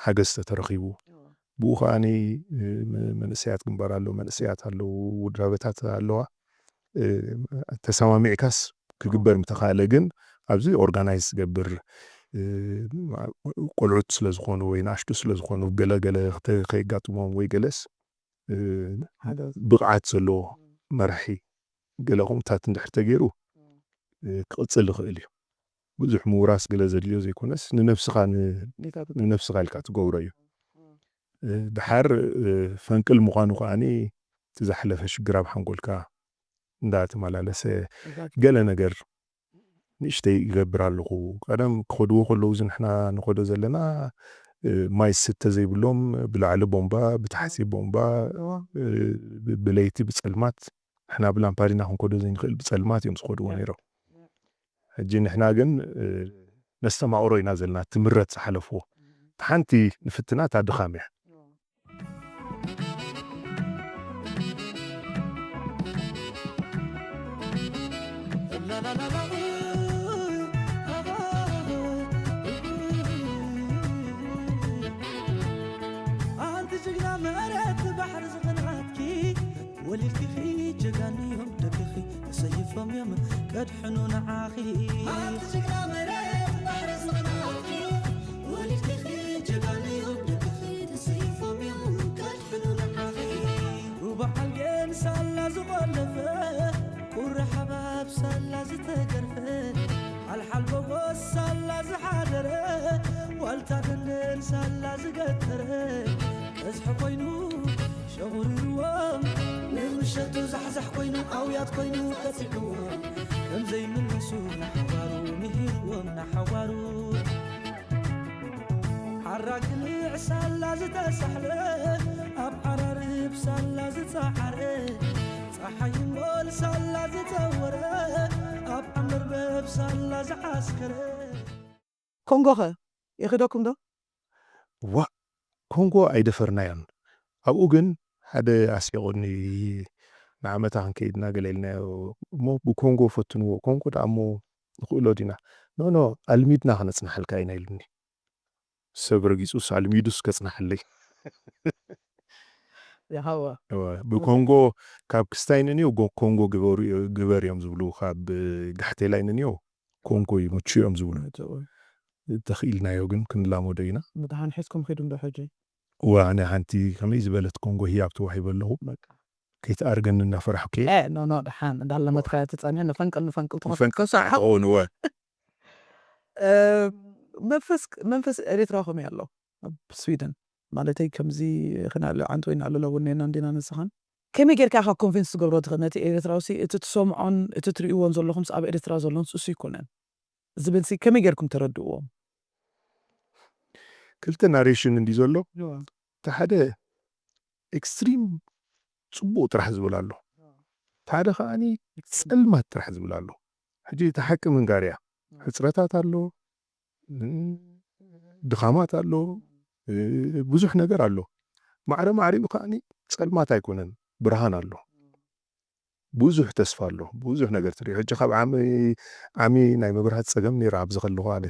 ሓገዝ ተተረኺቡ ብኡ ከዓኒ መንእሰያት ግንባር ኣሎ መንእሰያት ኣለዉ ውድራበታት ኣለዋ ተሰማሚዕካስ ክግበር ምተኻእለ ግን ኣብዚ ኦርጋናይዝ ዝገብር ቆልዑት ስለ ዝኾኑ ወይ ንኣሽቱ ስለ ዝኾኑ ገለ ገለ ከየጋጥሞም ወይ ገለስ ብቕዓት ዘለዎ መራሒ ገለ ከምኡታት እንድሕር ተገይሩ ክቕፅል ይኽእል እዩ። ብዙሕ ምውራስ ገለ ዘድልዮ ዘይኮነስ ንነብስኻ ንነብስኻ ኢልካ ትገብሮ እዩ። ድሓር ፈንቅል ምዃኑ ከዓኒ እቲ ዝሓለፈ ሽግር ኣብ ሓንጎልካ እንዳተመላለሰ ገለ ነገር ንእሽተይ ይገብር ኣለኹ። ቀደም ክኸድዎ ከለዉ እዚ ንሕና ንኸዶ ዘለና ማይ ዝስተ ዘይብሎም ብላዕሊ ቦምባ ብታሕቲ ቦምባ ብለይቲ ብፀልማት ንሕና ብላምፓዲና ክንከዶ ዘይንኽእል ብፀልማት እዮም ዝኸድዎ ነይሮም። ሕጂ ንሕና ግን ነስተማቕሮ ኢና ዘለና ትምረት ዝሓለፍዎ ሓንቲ ንፍትና እታ ድኻም እያ። ኣንቲ ጅግና መሬት ባሕሪ ዝኸናትኪ ወሊድኪ ጀጋኑ እዮም ደቅኺ ተሰይፎም እዮም ከድሕኑ ንዓኺ። ኣብቲ ጅግና መሬት ባሕሪ ዝቕናእኪ፣ ወሊድኪ ጀጋኑ እዮም ደቅኺ። ተሰይፎም እዮም ከድሕኑ ንዓኺ። ሩባ ሓልጌን ሳላ ዝቖለፈ፣ ቁሪ ሓባብ ሳላ ዝተገርፈ፣ ሓልሓል ጎጎስ ሳላ ዝሓደረ፣ ዋልታ ደንደን ሳላ ዝገተረ፣ ቀዝሒ ኮይኑ ሸቑሪርዎም፣ ንምሸቱ ዛሕዛሕ ኮይኑ፣ ኣውያት ኮይኑ ቀጺዕዎም፣ ከም ዘይምለሱ ንሓዋሩ ምሂርዎም ንሓዋሩ። ሓራ ግልዕ ሳላ ዝተሳሕለ፣ ኣብ ዓራርብ ሳላ ዝጸዓረ፣ ጸሓይ እምቦል ሳላ ዝጸወረ፣ ኣብ ዓመርበብ ሳላ ዝዓስከረ። ኮንጎኸ ይኽደኩም ዶ? ዋ፣ ኮንጎ ኣይደፈርናዮን። ኣብኡ ግን ሓደ ኣስሒቑኒ፣ ንዓመታ ክንከይድና ገለ ኢልናዮ። እሞ ብኮንጎ ፈትንዎ፣ ኮንጎ ደኣ እሞ ንኽእሎ ዲና? ኖ፣ ኖ፣ ኣልሚድና ክነጽንሓልካ ኢና ኢሉኒ። ሰብ ረጊጹስ ኣልሚዱስ ከጽንሓለይ። ይሃዋ። እወ፣ ብኮንጎ ካብ ክስታይ ንንዮ ጎ-፣ ኮንጎ ግበሩ-፣ ግበር እዮም ዝብሉ፣ ካብ ጋሕቴላይ ንንዮ ኮንጎ ይመቹ እዮም ዝብሉ። እንተኽኢልናዮ ግን ክንላመዶ ኢና። ንድሓን ሒዝኩም ኺዱ እንዶ ሕጂ? እወ፣ ኣነ ሓንቲ ከመይ ዝበለት ኮንጎ ህያብ ተዋሂበ ኣለኹ። በቃ። ከይትኣርገኒ እናፈራሕኩ እየ። ኖ ኖ፣ ድሓን እንዳለመድካዮ ትጸንሕ፣ ንፈንቅል ንፈንቅል ትኾን። ንፈንቅል ትኸውን፣ እወ። እ፣ መንፈስ መንፈስ ኤርትራ ከመይ ኣሎ ኣብ ስዊድን? ማለተይ ከምዚ ክናለ ዓንት ወይ ናለ ለውኔና እንዲና ንስኻን ከመይ ጌርካ ኢኻ ኮንቪንስ ትገብሮ ትኽእል ነቲ ኤርትራውሲ እቲ ትሰምዖን እቲ ትርእይዎን ዘለኹምስ ኣብ ኤርትራ ዘሎንስ እሱ ይኮነን ዝብልሲ ከመይ ጌርኩም ተረድእዎም? ክልተ ናሬሽን እንዲ ዘሎ፣ እቲ ሓደ ኤክስትሪም ጽቡቕ ጥራሕ ዝብል ኣሎ፣ እቲ ሓደ ከዓኒ ጸልማት ጥራሕ ዝብል ኣሎ። ሕጂ እቲ ሓቂ ምንጋር እያ። ሕጽረታት ኣሎ፣ እ፣ ድኻማት ኣሎ፣ እ፣ ብዙሕ ነገር ኣሎ። ማዕረ ማዕሪኡ ከዓኒ ጸልማት ኣይኮነን፣ ብርሃን ኣሎ። ብዙሕ ተስፋ ኣሎ፣ ብዙሕ ነገር ትርኢ። ሕጂ ካብ ዓሚ፣ ዓሚ ናይ መብራህቲ ጸገም ነይሩ ኣብዚ ከለኹ ኣነ።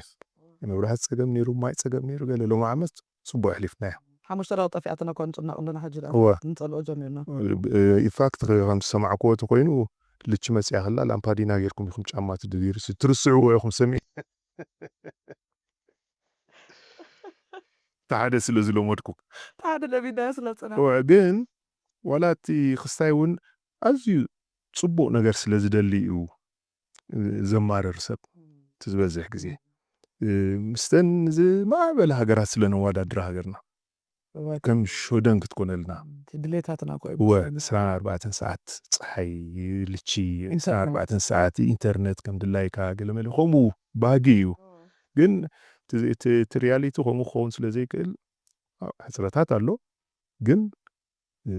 ናይ መብራህቲ ጸገም ነይሩ፣ ማይ ጸገም ነይሩ፣ ገለ ሎሚ ዓመት ጽቡቕ ኣሕሊፍናዮ። ሓሙሽተ ደቂ ጠፊኣትና እኳ ንጭነቕ ኣለና ሕጂ ደኣ። እወ። ክንጸልኦ ጀሚርና። እ፣ ኢንፋክት ከም ዝሰማዕክዎ ተኾይኑ ልቺ መጽያ ከላ ላምፓዲና ጌርኩም ኢኹም ጫማ ትድግሩ፣ ትርስዕዎ ኢኹም ሰሚዕ። እቲ ሓደ ስለ ዝለመድኩ። እቲ ሓደ ለሚድናዮ ስለ ዝጸናሕና። እወ፣ ግን ዋላ እቲ ክስታይ እውን ኣዝዩ ጽቡቕ ነገር ስለ ዝደሊ እዩ፣ እ፣ ዘማርር ሰብ እቲ ዝበዝሕ ግዜ። እ፣ ምስተን ዝማዕበላ ሃገራት ስለ ነወዳድራ ሃገርና እወ፣ ከም ሸደን ክትኮነልና። እቲ ድሌታትና እኮ እዩ እወ፣ ብዝኾነ። ዕስራን ኣርባዕተን ሰዓት ጸሓይ፣ ልቺ፣ ኢንተርነት። ዕስራን ኣርባዕተን ሰዓት ኢንተርነት ከም ድላይካ ገለመለ ከምኡ ባህጊ እዩ። እወ። ግን እቲ፣ እቲ፣ እቲ ሪያሊቲ ከምኡ ክኸውን ስለ ዘይክእል፣ ሕጽረታት ኣሎ። ግን፣ እ፣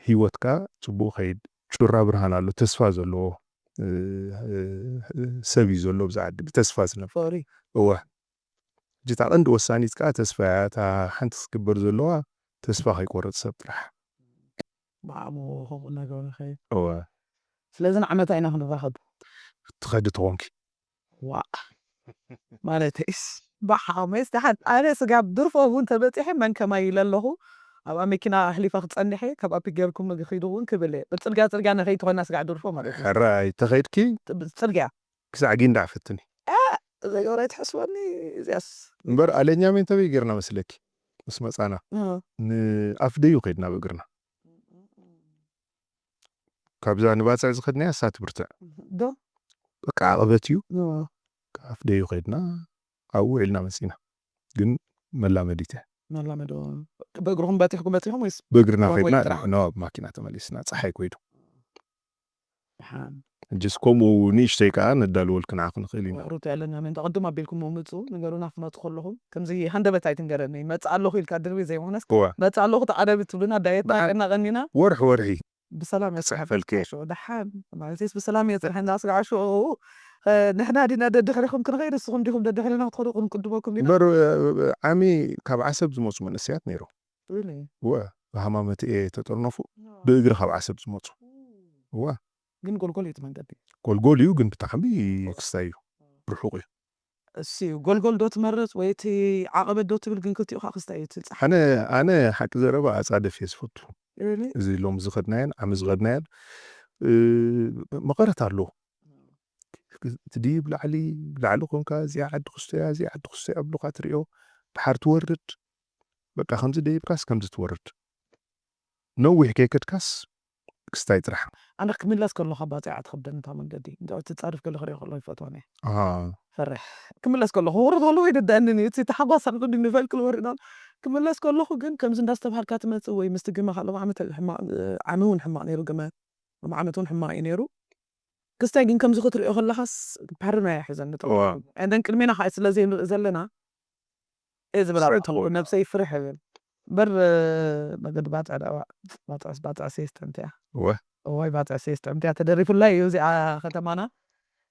ህይወትካ ጽቡቕ ከይድ፣ ጩራ ብርሃን ኣሎ፣ ተስፋ ዘለዎ፣ እ፣ እ፣ ሰብ እዩ ዘሎ ብዛ ዓዲ፣ ብተስፋ ዝነብር። ፍቕሪ። እወ። ሕጂ እታ ቀንዲ ወሳኒት ከኣ ተስፋ እያ። እታ ሓንቲ ክትግበር ዘለዋ ተስፋ ከይቆርጽ ሰብ ጥራሕ። ብዓቕሙ ከምኡ እናገበረ ይኸይድ። እወ። ስለዚ ንዓመታ ኢና ክንራኸብ። ትኸዲ ተኾንኪ። ዋእ። ማለተይስ፣ ብሓመይስ ደሓን፣ ኣነ ስጋብ ድርፎ እውን ተበጺሐ መን ከማይ ኢለ ኣለኹ። ኣብኣ መኪና ኣሕሊፋ ክጸንሕ እየ፣ ካብ ኣፒ ጌርኩም ንግኺዱ እውን ክብል እየ። ብጽርግያ ጽርግያ ንኸይድ ተኾይና ስጋዕ ድርፎ ማለት እዩ። ሕራይ፣ ተኸይድኪ ጽርግያ። ክሳዕ ጊንዳዕ ፈትኒ። እ፣ ዘይገብረ ኣይትሕስበኒ፣ እዚኣስ። እምበር ኣለኛ ሜን ተበይ ጌርና መስለኪ? ምስ መጻና። እ። ንኣፍ ደዩ ከይድና ብእግርና። ካብዛ ንባጽዕ ዝኸድናያ እሳ ትብርትዕ። ዶ? በቃ ዓቐበት እዩ። ዶ? ኣፍ ደዩ ከይድና፣ ኣብኡ ውዒልና መጺና። ግን መላመዲት እያ። መላመዶ። ብእግርኹም በጺሕኩም በጺሕኩም ወይስ ብእግርና ብወይ ከይድና ጥራሕ? ኖ፣ ኣብ ማኪና ተመሊስና። ጸሓይ ኮይዱ። ደሓን። ሕጅስ ከምኡ ንእሽተይ ከኣ ነዳልወልክን ዓኽ ንኽእል ኢና። ሩታ ያለኛ ሜን ተቐድም ኣቢልኩም ምምጹ፣ ንገሩና ክትመጹ ከለኹም። ከምዚ ሃንደበት ኣይትንገረኒ። መጽእ ኣለኹ ኢልካ ድርቢ ዘይኮነስ፣ እወ። መጽእ ኣለኹ ተቐደቢ ትብሉና፣ ዳየት ደሓን። ናቀና ቀኒና። ወርሒ ወርሒ። ብሰላም የጽንሐ ክጽሕፈልኪ። ብጣዕሚ ሽዑ። ደሓን። ማለትስ ብሰላም የጽንሐና። ስጋዕ ሽዑ፣ እ፣ ንሕና ዲና ደድሕሪኹም ክንኸይድ፣ ንስኹም ዲኹም ደድሕሪና ክትኸዱ ክንቅድመኩም ዲና? እምበር፣ እ፣ ዓሚ ካብ ዓሰብ ዝመጹ መንእሰያት ነይሮም። Really? እወ፣ ብሃማመት እየ ተጠርነፉ፣ ኖ። ብእግሪ ካብ ዓሰብ ዝመጹ። ኡ። እወ። ግን ጎልጎል እዩ እቲ መንገዲ። ጎልጎል እዩ፣ ግን ብጣዕሚ ክስታይ እዩ። ርሑቕ እዩ። እሱ እዩ። ጎልጎል ዶ ትመርጽ ወይ እቲ ዓቐበት ዶ ትብል፣ ግን ክልቲኡ ከዓ ክስታይ እዩ እቲ ጸሓይ። ኣነ፣ ኣነ ሓቂ ዘረባ ኣጻደፍ እየ ዝፈቱ። Really? እዚ ሎም ዝኸድናየን፣ ዓሚ ዝኸድናየን፣ እ፣ መቐረት ኣለዎ። እቲ ድዩ ብላዕሊ፣ ብላዕሊ ኮንካ፣ "እዚኣ ዓዲ ክስቶ እያ፣ እዚኣ ዓዲ ክስቶ እያ" ኣብሉኻ ትሪኦ። ድሓር ትወርድ። በቃ ከምዚ ደይብካስ ከምዚ ትወርድ። ነዊሕ ከይከድካስ ክስታይ ጥራሕ። ኣነ ክምለስ ከለኹ ባጽዕ ትኸብደኒ እታ መንገዲ። እንተ ትጻድፍ ገለ ክሪኦ ከለኹ ይፈትወን እየ። ኣሃ። ፈርሕ። ክምለስ ከለኹ ክወርድ ከለኹ ይርደኣኒ እዩ። እቲ ተሓጓስ ኣብ ቅድሚ ንፈልክ ዝወርድ ኣሎ። ክምለስ ከለኹ ግን ከምዚ እንዳስተብሃልካ ትመጽእ ወይ ምስቲ ግመ ካብ ሎም ዓመት ሕማቕ፣ ዓሚ እውን ሕማቕ ነይሩ ግመ። ሎም ዓመት እውን ሕማቕ እዩ ነይሩ። ክስታይ ግን ከምዚ ክትሪኦ ከለኻስ ፓርኖያ ይሕዘኒ ጥራሕ። እዋ። And then ቅድሜና ከዓ ስለ ዘይንርኢ ዘለና እየ ዝብል ክስታይ ኣለኹ። ትኸውን። ነብሰይ ፍርሕ እብል። እምበር፣ እ፣ መገዲ ባጽዕ ደኣ፣ ባጽዕስ ባጽዕ ሴስተምቲ እያ። እወ። እዋይ፣ ባጽዕ ሴስተምቲ እያ። ተደሪፉላ እዩ እዚኣ ከተማና።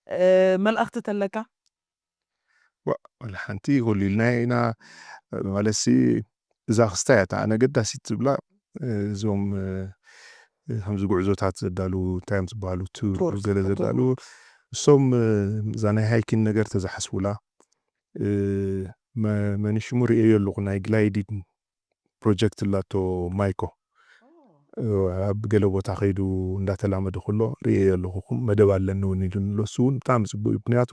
እ፣ መልእኽቲ ተለካ? ዋ፣ ወላ ሓንቲ፣ ኩሉ ኢልና ኢና። ማለትሲ፣ እዛ ክስታይ እያ እታ ኣነ ገዳሲት ዝብላ፣ እ፣ እዞም፣ እ፣ ከምዚ ጉዕዞታት ዘዳሉ፣ እንታይ እዮም ዝበሃሉ፣ ቱር ቱር፣ ገለ ቱር። ዘዳሉ፣ እሶም፣ እ፣ እዛ ናይ ሃይኪን ነገር ተዝሓስቡላ፣ እ፣ መ-፣ መን ሽሙ ርእየዮ ኣለኹ፣ ናይ ግላይዲንግ ፕሮጀክት ኣላቶ ማይኮ። ኦ። እ፣ ኣብ ገለ ቦታ ከይዱ እንዳተላመደ ከሎ ርእየዮ ኣለኹ፣ መደብ ኣለኒ እውን ኢሉኒ ኣሎ። እሱ እውን ብጣዕሚ ጽቡቅ እዩ። ምክንያቱ፣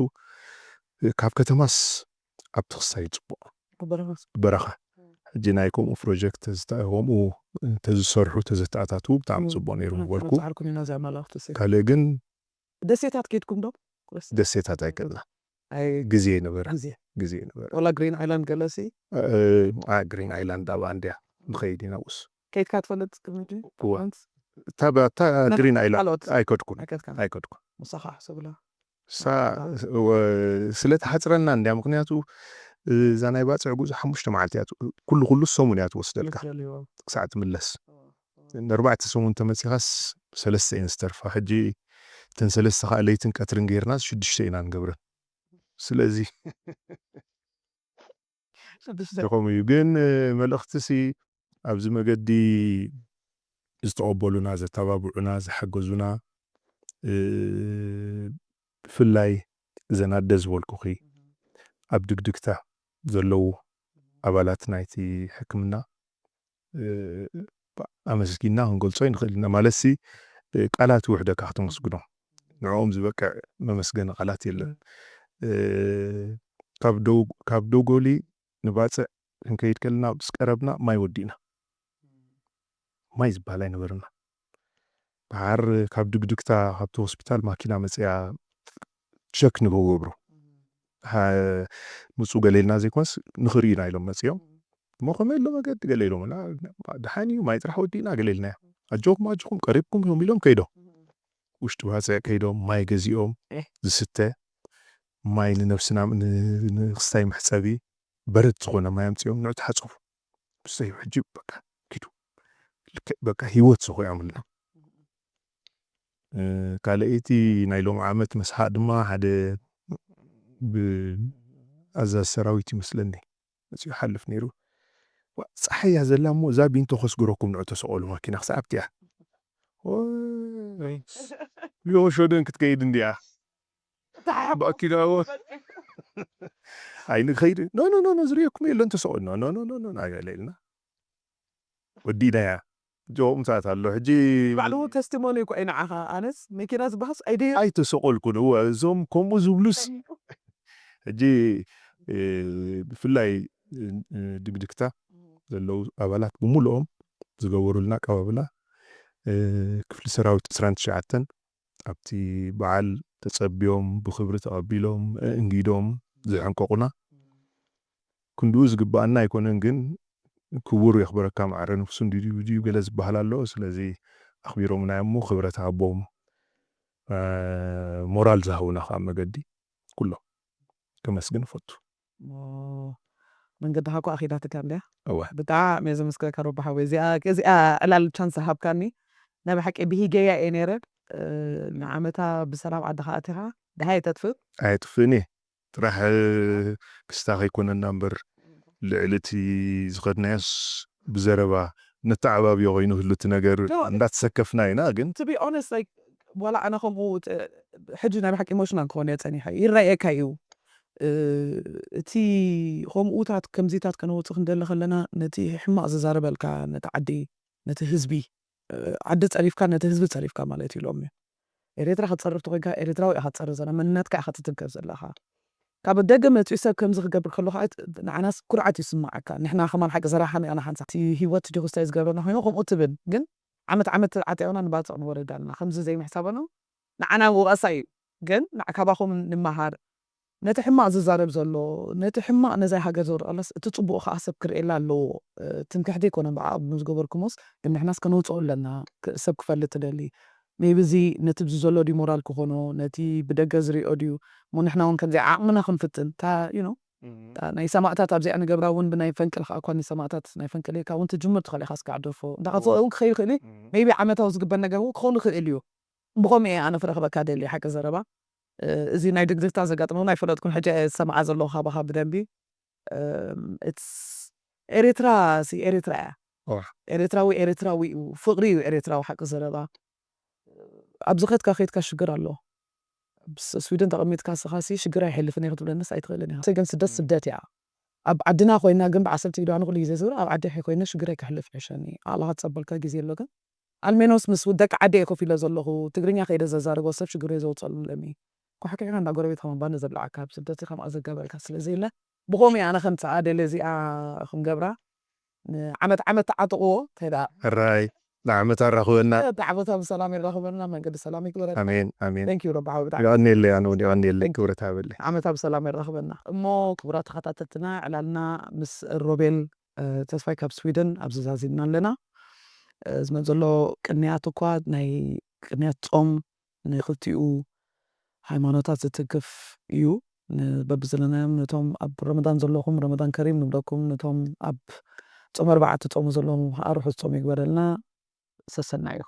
እ፣ ካብ ከተማስ ኣብቲ ክስታይ እዩ ጽቡቅ። ኣብ በረኻ። በረኻ። እ። ሕጂ ናይ ከምኡ ፕሮጀክት ተዝተ-፣ ከምኡ ተዝሰርሑ፣ ተዘተኣታትዉ ብጣዕሚ እ። ጽቡቅ ነይሩ እ፣ ምበልኩ። ክንጽዓርኩም ኢና እዚኣ መልእኽቲ ሲ። ካልእ ግን ደሴታት ከይድኩም ዶ? ደሴታት ኣይከድና። ኣይ፣ ግዜ ነበረ። ግዜ። ግዜ ነበረ። ወላ ግሪን ኣይላንድ ገለሲ? እ፣ እ፣ ኣ፣ ግሪን ኣይላንድ ኣብኣ እንድያ ንኸይድ ኢና ውስ። ከይድካ ትፈልጥ ቅድሚ ሕጂ? እወ። ፍራንስ? እታ ባ-፣ እታ ነታ ግሪን ኣይላንድ ካልኦት? ኣይከድኩን። ኣይከድካን? ኣይከድኩን። ምሳኻ ሕሰብላ። እሳ፣ ባ-፣ ወ-፣ ስለ ተሓጽረና እንድያ፣ ምኽንያቱ፣ እ፣ እዛ ናይ ባጽዕ ጉዕዞ ሓሙሽተ መዓልቲ እያ ት-፣ ኩሉ፣ ኩሉ ሰሙን እያ ትወስደልካ። ይወስደሉ፣ ይወ። ክሳዕ ትምለስ። እወ፣ እወ። ንኣርባዕተ ሰሙን ተመጺኻስ ሰለስተ እየን ዝተርፋ። ሕጂ እተን ሰለስተ ኸኣ ለይትን ቀትርን ጌርናስ ሽዱሽተ ኢና ንገብረን። ስለዚ ሽዱሽተ። ይኸም እዩ። ግን፣ እ፣ መልእኽትሲ ኣብዚ መገዲ ዝተቐበሉና፣ ዘተባብዑና፣ ዝሓገዙና፣ እ፣ ብፍላይ እዘን ኣደ ዝበልኩኺ ኣብ ድግድግታ ዘለዉ ኣባላት ናይቲ ሕክምና፣ እ፣ ኣመስጊንና ክንገልጾ ኣይንኽእል ኢና። ማለትሲ፣ እ፣ ቃላት ይውሕደካ ክተመስግኖ። ንዕኦም ዝበቅዕ መመስገኒ ቃላት የለን። እ፣ ካብ ደው-፣ ካብ ደጎሊ ንባጽዕ ክንከይድ ከለና ምስ ቀረብና ማይ ወዲእና። ማይ ዝበሃል ኣይነበረና። ደሓር ካብ ድግድግታ ካብቲ ሆስፒታል ማኪና መጽያ ቸክ ንክገብሩ። ሓ-፣ ምጹ ገለ ኢልና ዘይኮነስ ንኽርእዩና ኢሎም መጽዮም። እሞ ከመይ ኣሎ መገዲ ገለ ኢሎምና፣ ደሓን እዩ፣ ማይ ጥራሕ ወዲእና ገለ ኢልናዮ። ኣጆኹም፣ ኣጆኹም፣ ቀሪብኩም እዮም ኢሎም ከይዶም። ውሽጢ ባጽዕ ከይዶም ማይ ገዚኦም፣ ኤህ። ዝስተ ማይ ንነብስና ን-፣ ንክስታይ መሕጸቢ በረድ ዝኾነ ማይ ኣምጺኦም ንዑ ተሓጸቡ። ብሰይ ሕጂ በቃ ኪዱ። ልክዕ በቃ ህይወት ዝኾ ያምልና። እ፣ ካልኣይቲ ናይ ሎም ዓመት መስሓቅ ድማ ሓደ ብ-፣ ኣዛዚ ሰራዊት ይመስለኒ መጺኡ ሓልፍ ነይሩ። ዋ፣ ጸሓይ እያ ዘላ እሞ እዛ ቢንቶ ከስግረኩም ንዑ ተሰቐሉ ማኪና ክሳብ ኣብቲያ። ወይ፣ ዮሾደን ክትከይድ እንዲያ። ተሓሓቦ። ባኪናዎ። ኣይንኸይድ። ኖ፣ ኖ፣ ኖ፣ ኖ፣ ዝርእየኩም የለን ተሰቐሉ። ኖ፣ ኖ፣ ኖ፣ ኖ፣ ኖ፣ ኣይበለ ኢልና። ወዲእናያ። ጆ ምሳት ኣሎ። ሕጂ ባዕሉ ተስቲሞኒ እኮ እዩ ንዓኻ። ኣነስ መኪና ዝበሃስ ኣይደ ኣይተሰቐልኩን። እወ፣ እዞም ከምኡ ዝብሉስ ሕጂ፣ እ፣ ብፍላይ፣ እ፣ እ፣ ድግድግታ ዘለዉ ኣባላት ብምሉኦም ዝገበሩልና ኣቀባብላ፣ እ፣ ክፍሊ ሰራዊት ዕስራን ትሽዓተን ኣብቲ በዓል ተጸብዮም፣ ብኽብሪ ተቐቢሎም፣ ኣእንጊዶም ዘሐንቀቑና፣ ክንድኡ ዝግብኣና ኣይኮነን፣ ግን ክቡር የኽብረካ፣ ማዕረ ንፍሱ እንዲዩ ድዩ፣ ድዩ ገለ ዝበሃል ኣሎ። ስለዚ ኣኽቢሮምና እዮም፣ ክብረት ሃቦም። እ፣ ሞራል ዝሃቡና ከዓ መገዲ ኩሎም ከመስግን እፈቱ። ኦ፣ መንገድኻ እኮ ኣኺዳትካ እንድያ። እወ። ብጣዕሚ እየ ዘመስግነካ ሮባ ሓወይ። እዚኣ፣ እዚኣ ዕላል ቻንስ ሃብካኒ። ናይ ብሓቂ ብሂገያ እየ ነይረ። እ፣ ንዓመታ ብሰላም ዓድኻ ኣቲኻ። ደሃይ ተጥፍእ። ኣየጥፍእን እየ። ጥራሕ፣ እ፣ ክስታ ከይኮነና እምበር፣ ልዕሊ እቲ ዝኸድናዮስ ብዘረባ ነተዓባብዮ ኮይኑ ህሉ እቲ ነገር ዶ፣ እንዳተሰከፍና ኢና። ግን to be honest, like፣ ዋላ ኣነ ከምኡ ተ-፣ ሕጂ ናይ ብሓቂ ኢሞሽናል ክኾን እየ ጸኒሐ። ይረኣየካ እዩ። እ፣ እቲ ከምኡታት ከምዚታት ከነውጽእ ክንደሊ ከለና ነቲ ሕማቕ ዝዛረበልካ፣ ነቲ ዓዲ፣ ነቲ ህዝቢ፣ እ፣ ዓዲ ጸሪፍካ፣ ነቲ ህዝቢ ጸሪፍካ ማለት እዩ ኢሎም እዮም። ኤርትራ ክትጸርፍ ተኾይንካ ኤርትራዊ ኢኻ ትጸርፍ ዘላ፣ መንነትካ ኢኻ ትትንከፍ ዘለኻ። ካብ ደገ መጺኡ ሰብ ከምዚ ክገብር ከሎ ከዓ ንዓናስ ኩርዓት ይስምዓካ። ንሕና ከማን ሓቂ ዘራሓን ኢና ሓንሳ። እቲ ህይወት ዲኹስታይ ዝገብረና ኮይኑ ከምኡ ትብል። ግን ዓመት ዓመት ዓጢቕና ንባጽቕ ንወርድ ኣለና። ከምዚ ዘይምሕሳበና ንዓና ወቐሳ እዩ። ግን ንዓ-፣ ካባኹም ንመሃር። ነቲ ሕማቕ ዝዛረብ ዘሎ፣ ነቲ ሕማቕ ነዛይ ሃገር ዘውርቐለስ እቲ ጽቡቕ ከዓ ሰብ ክርእየላ ኣለዎ። እ፣ ትምክሕቲ ኣይኮነን ብዓቕምኩም ዝገበርኩሞስ፣ ግን ንሕናስ ከነውጽኦ ኣለና። ክ-፣ ሰብ ክፈልጥ ትደሊ። ሜቢ እዚ ነቲ ኣብዚ ዘሎ ድዩ ሞራል ክኾኖ፣ ነቲ ብደገ ዝሪኦ ድዩ፣ እሞ ንሕና እውን ከምዚ ዓቕምና ክንፍትን። እታ፣ you know፣ እታ ናይ ሰማእታት ኣብዚኣ ንገብራ እውን ብናይ ፈንቅል ከዓ እኳ ንሰማእታት ናይ ፈንቅል ኢልካ እውን ትጅምር ትኽእል ኢኻ። እስካዕ ደርፎ እንዳኸ እውን ክኸይድ ይኽእል እዩ። ሜቢ ዓመታዊ ዝግበር ነገር እውን ክኸውን ይኽእል እዩ። ብኸምኡ እየ ኣነ ክረኽበካ ደሊ ሓቂ ዘረባ። እ፣ እዚ ናይ ድግድግታ ዘጋጥመ እውን ኣይፈለጥኩን። ሕጂ እየ ዝሰምዓ ዘለኹ ካባኻ ብደንቢ። እም፣ it's ኤርትራ ሲ ኤርትራ እያ። ዋ። ኤርትራዊ ኤርትራዊ እዩ። ፍቕሪ እዩ ኤርትራዊ ሓቂ ዘረባ። ኣብዚ ኸድካ ኸድካ ሽግር ኣሎ። ኣብ ስ-፣ ስዊድን ተቐሚጥካ ንስኻ ሲ ሽግር ኣይሕልፍን እየ ክትብለንስ ኣይትኽእልን ኢኻ። ግን ስደት ስደት እያ። ኣብ ዓድና ኮይና ግን ብዓሰርተ ኪሎ ኣነ ኩሉ ግዜ ዝብል ኣብ ዓዲ ኮይነ ሽግር ኣይክሕልፍ ይሕሸኒ። ኣላኻ ትጸበልካ ግዜ ኣሎ ግን ኣልሜኖስ ምስ ደቂ ዓዲ እየ ኮፍ ኢለ ዘለኹ። ትግርኛ ከይደ ዘዛርቦ ሰብ ሽግሩ እየ ዘውፀሉ ለሚ። ኳሕኪሕካ እንዳ ጎረቤት ከማን ባነ ዘብልዓካ ኣብ ስደት ከምኣ ዘጋበልካ ስለ ዘየለ ብኸምኡ እየ ኣነ ከምፅኣ ደለ እዚኣ ክንገብራ ንዓመት ዓመት ተዓጥቕዎ ከይዳ ሕራይ ንዓመት ኣራኽበና። ዓመታ ብሰላም የራኽበና፣ መንገዲ ሰላም ይግበረና። ኣሜን ኣሜን። Thank you ረባ ሓወይ ብጣዕሚ የቐንየለይ ኣነ እውን የቐንየለይ Thank you። ክብረት ሃበለይ። ዓመታ ብሰላም የራኽበና። እሞ ክቡራት ተኸታተልትና ዕላልና ምስ ሮቤል እ፣ ተስፋይ ካብ ስዊድን ኣብዚ ዛዚምና ኣለና። እ፣ ዝመጽእ ዘሎ ቅንያት እኳ ናይ ቅንያት ጾም ንክልቲኡ ሃይማኖታት ዝትንክፍ እዩ። ን-፣ በብዘለናዮም ነቶም ኣብ ረመዳን ዘለኹም ረመዳን ከሪም ንብለኩም፣ ነቶም ኣብ ጾም ኣርባዓ ትጾሙ ዘለኹም ከዓ ርሑስ ጾም ይግበረልና። ሰሰናዩ።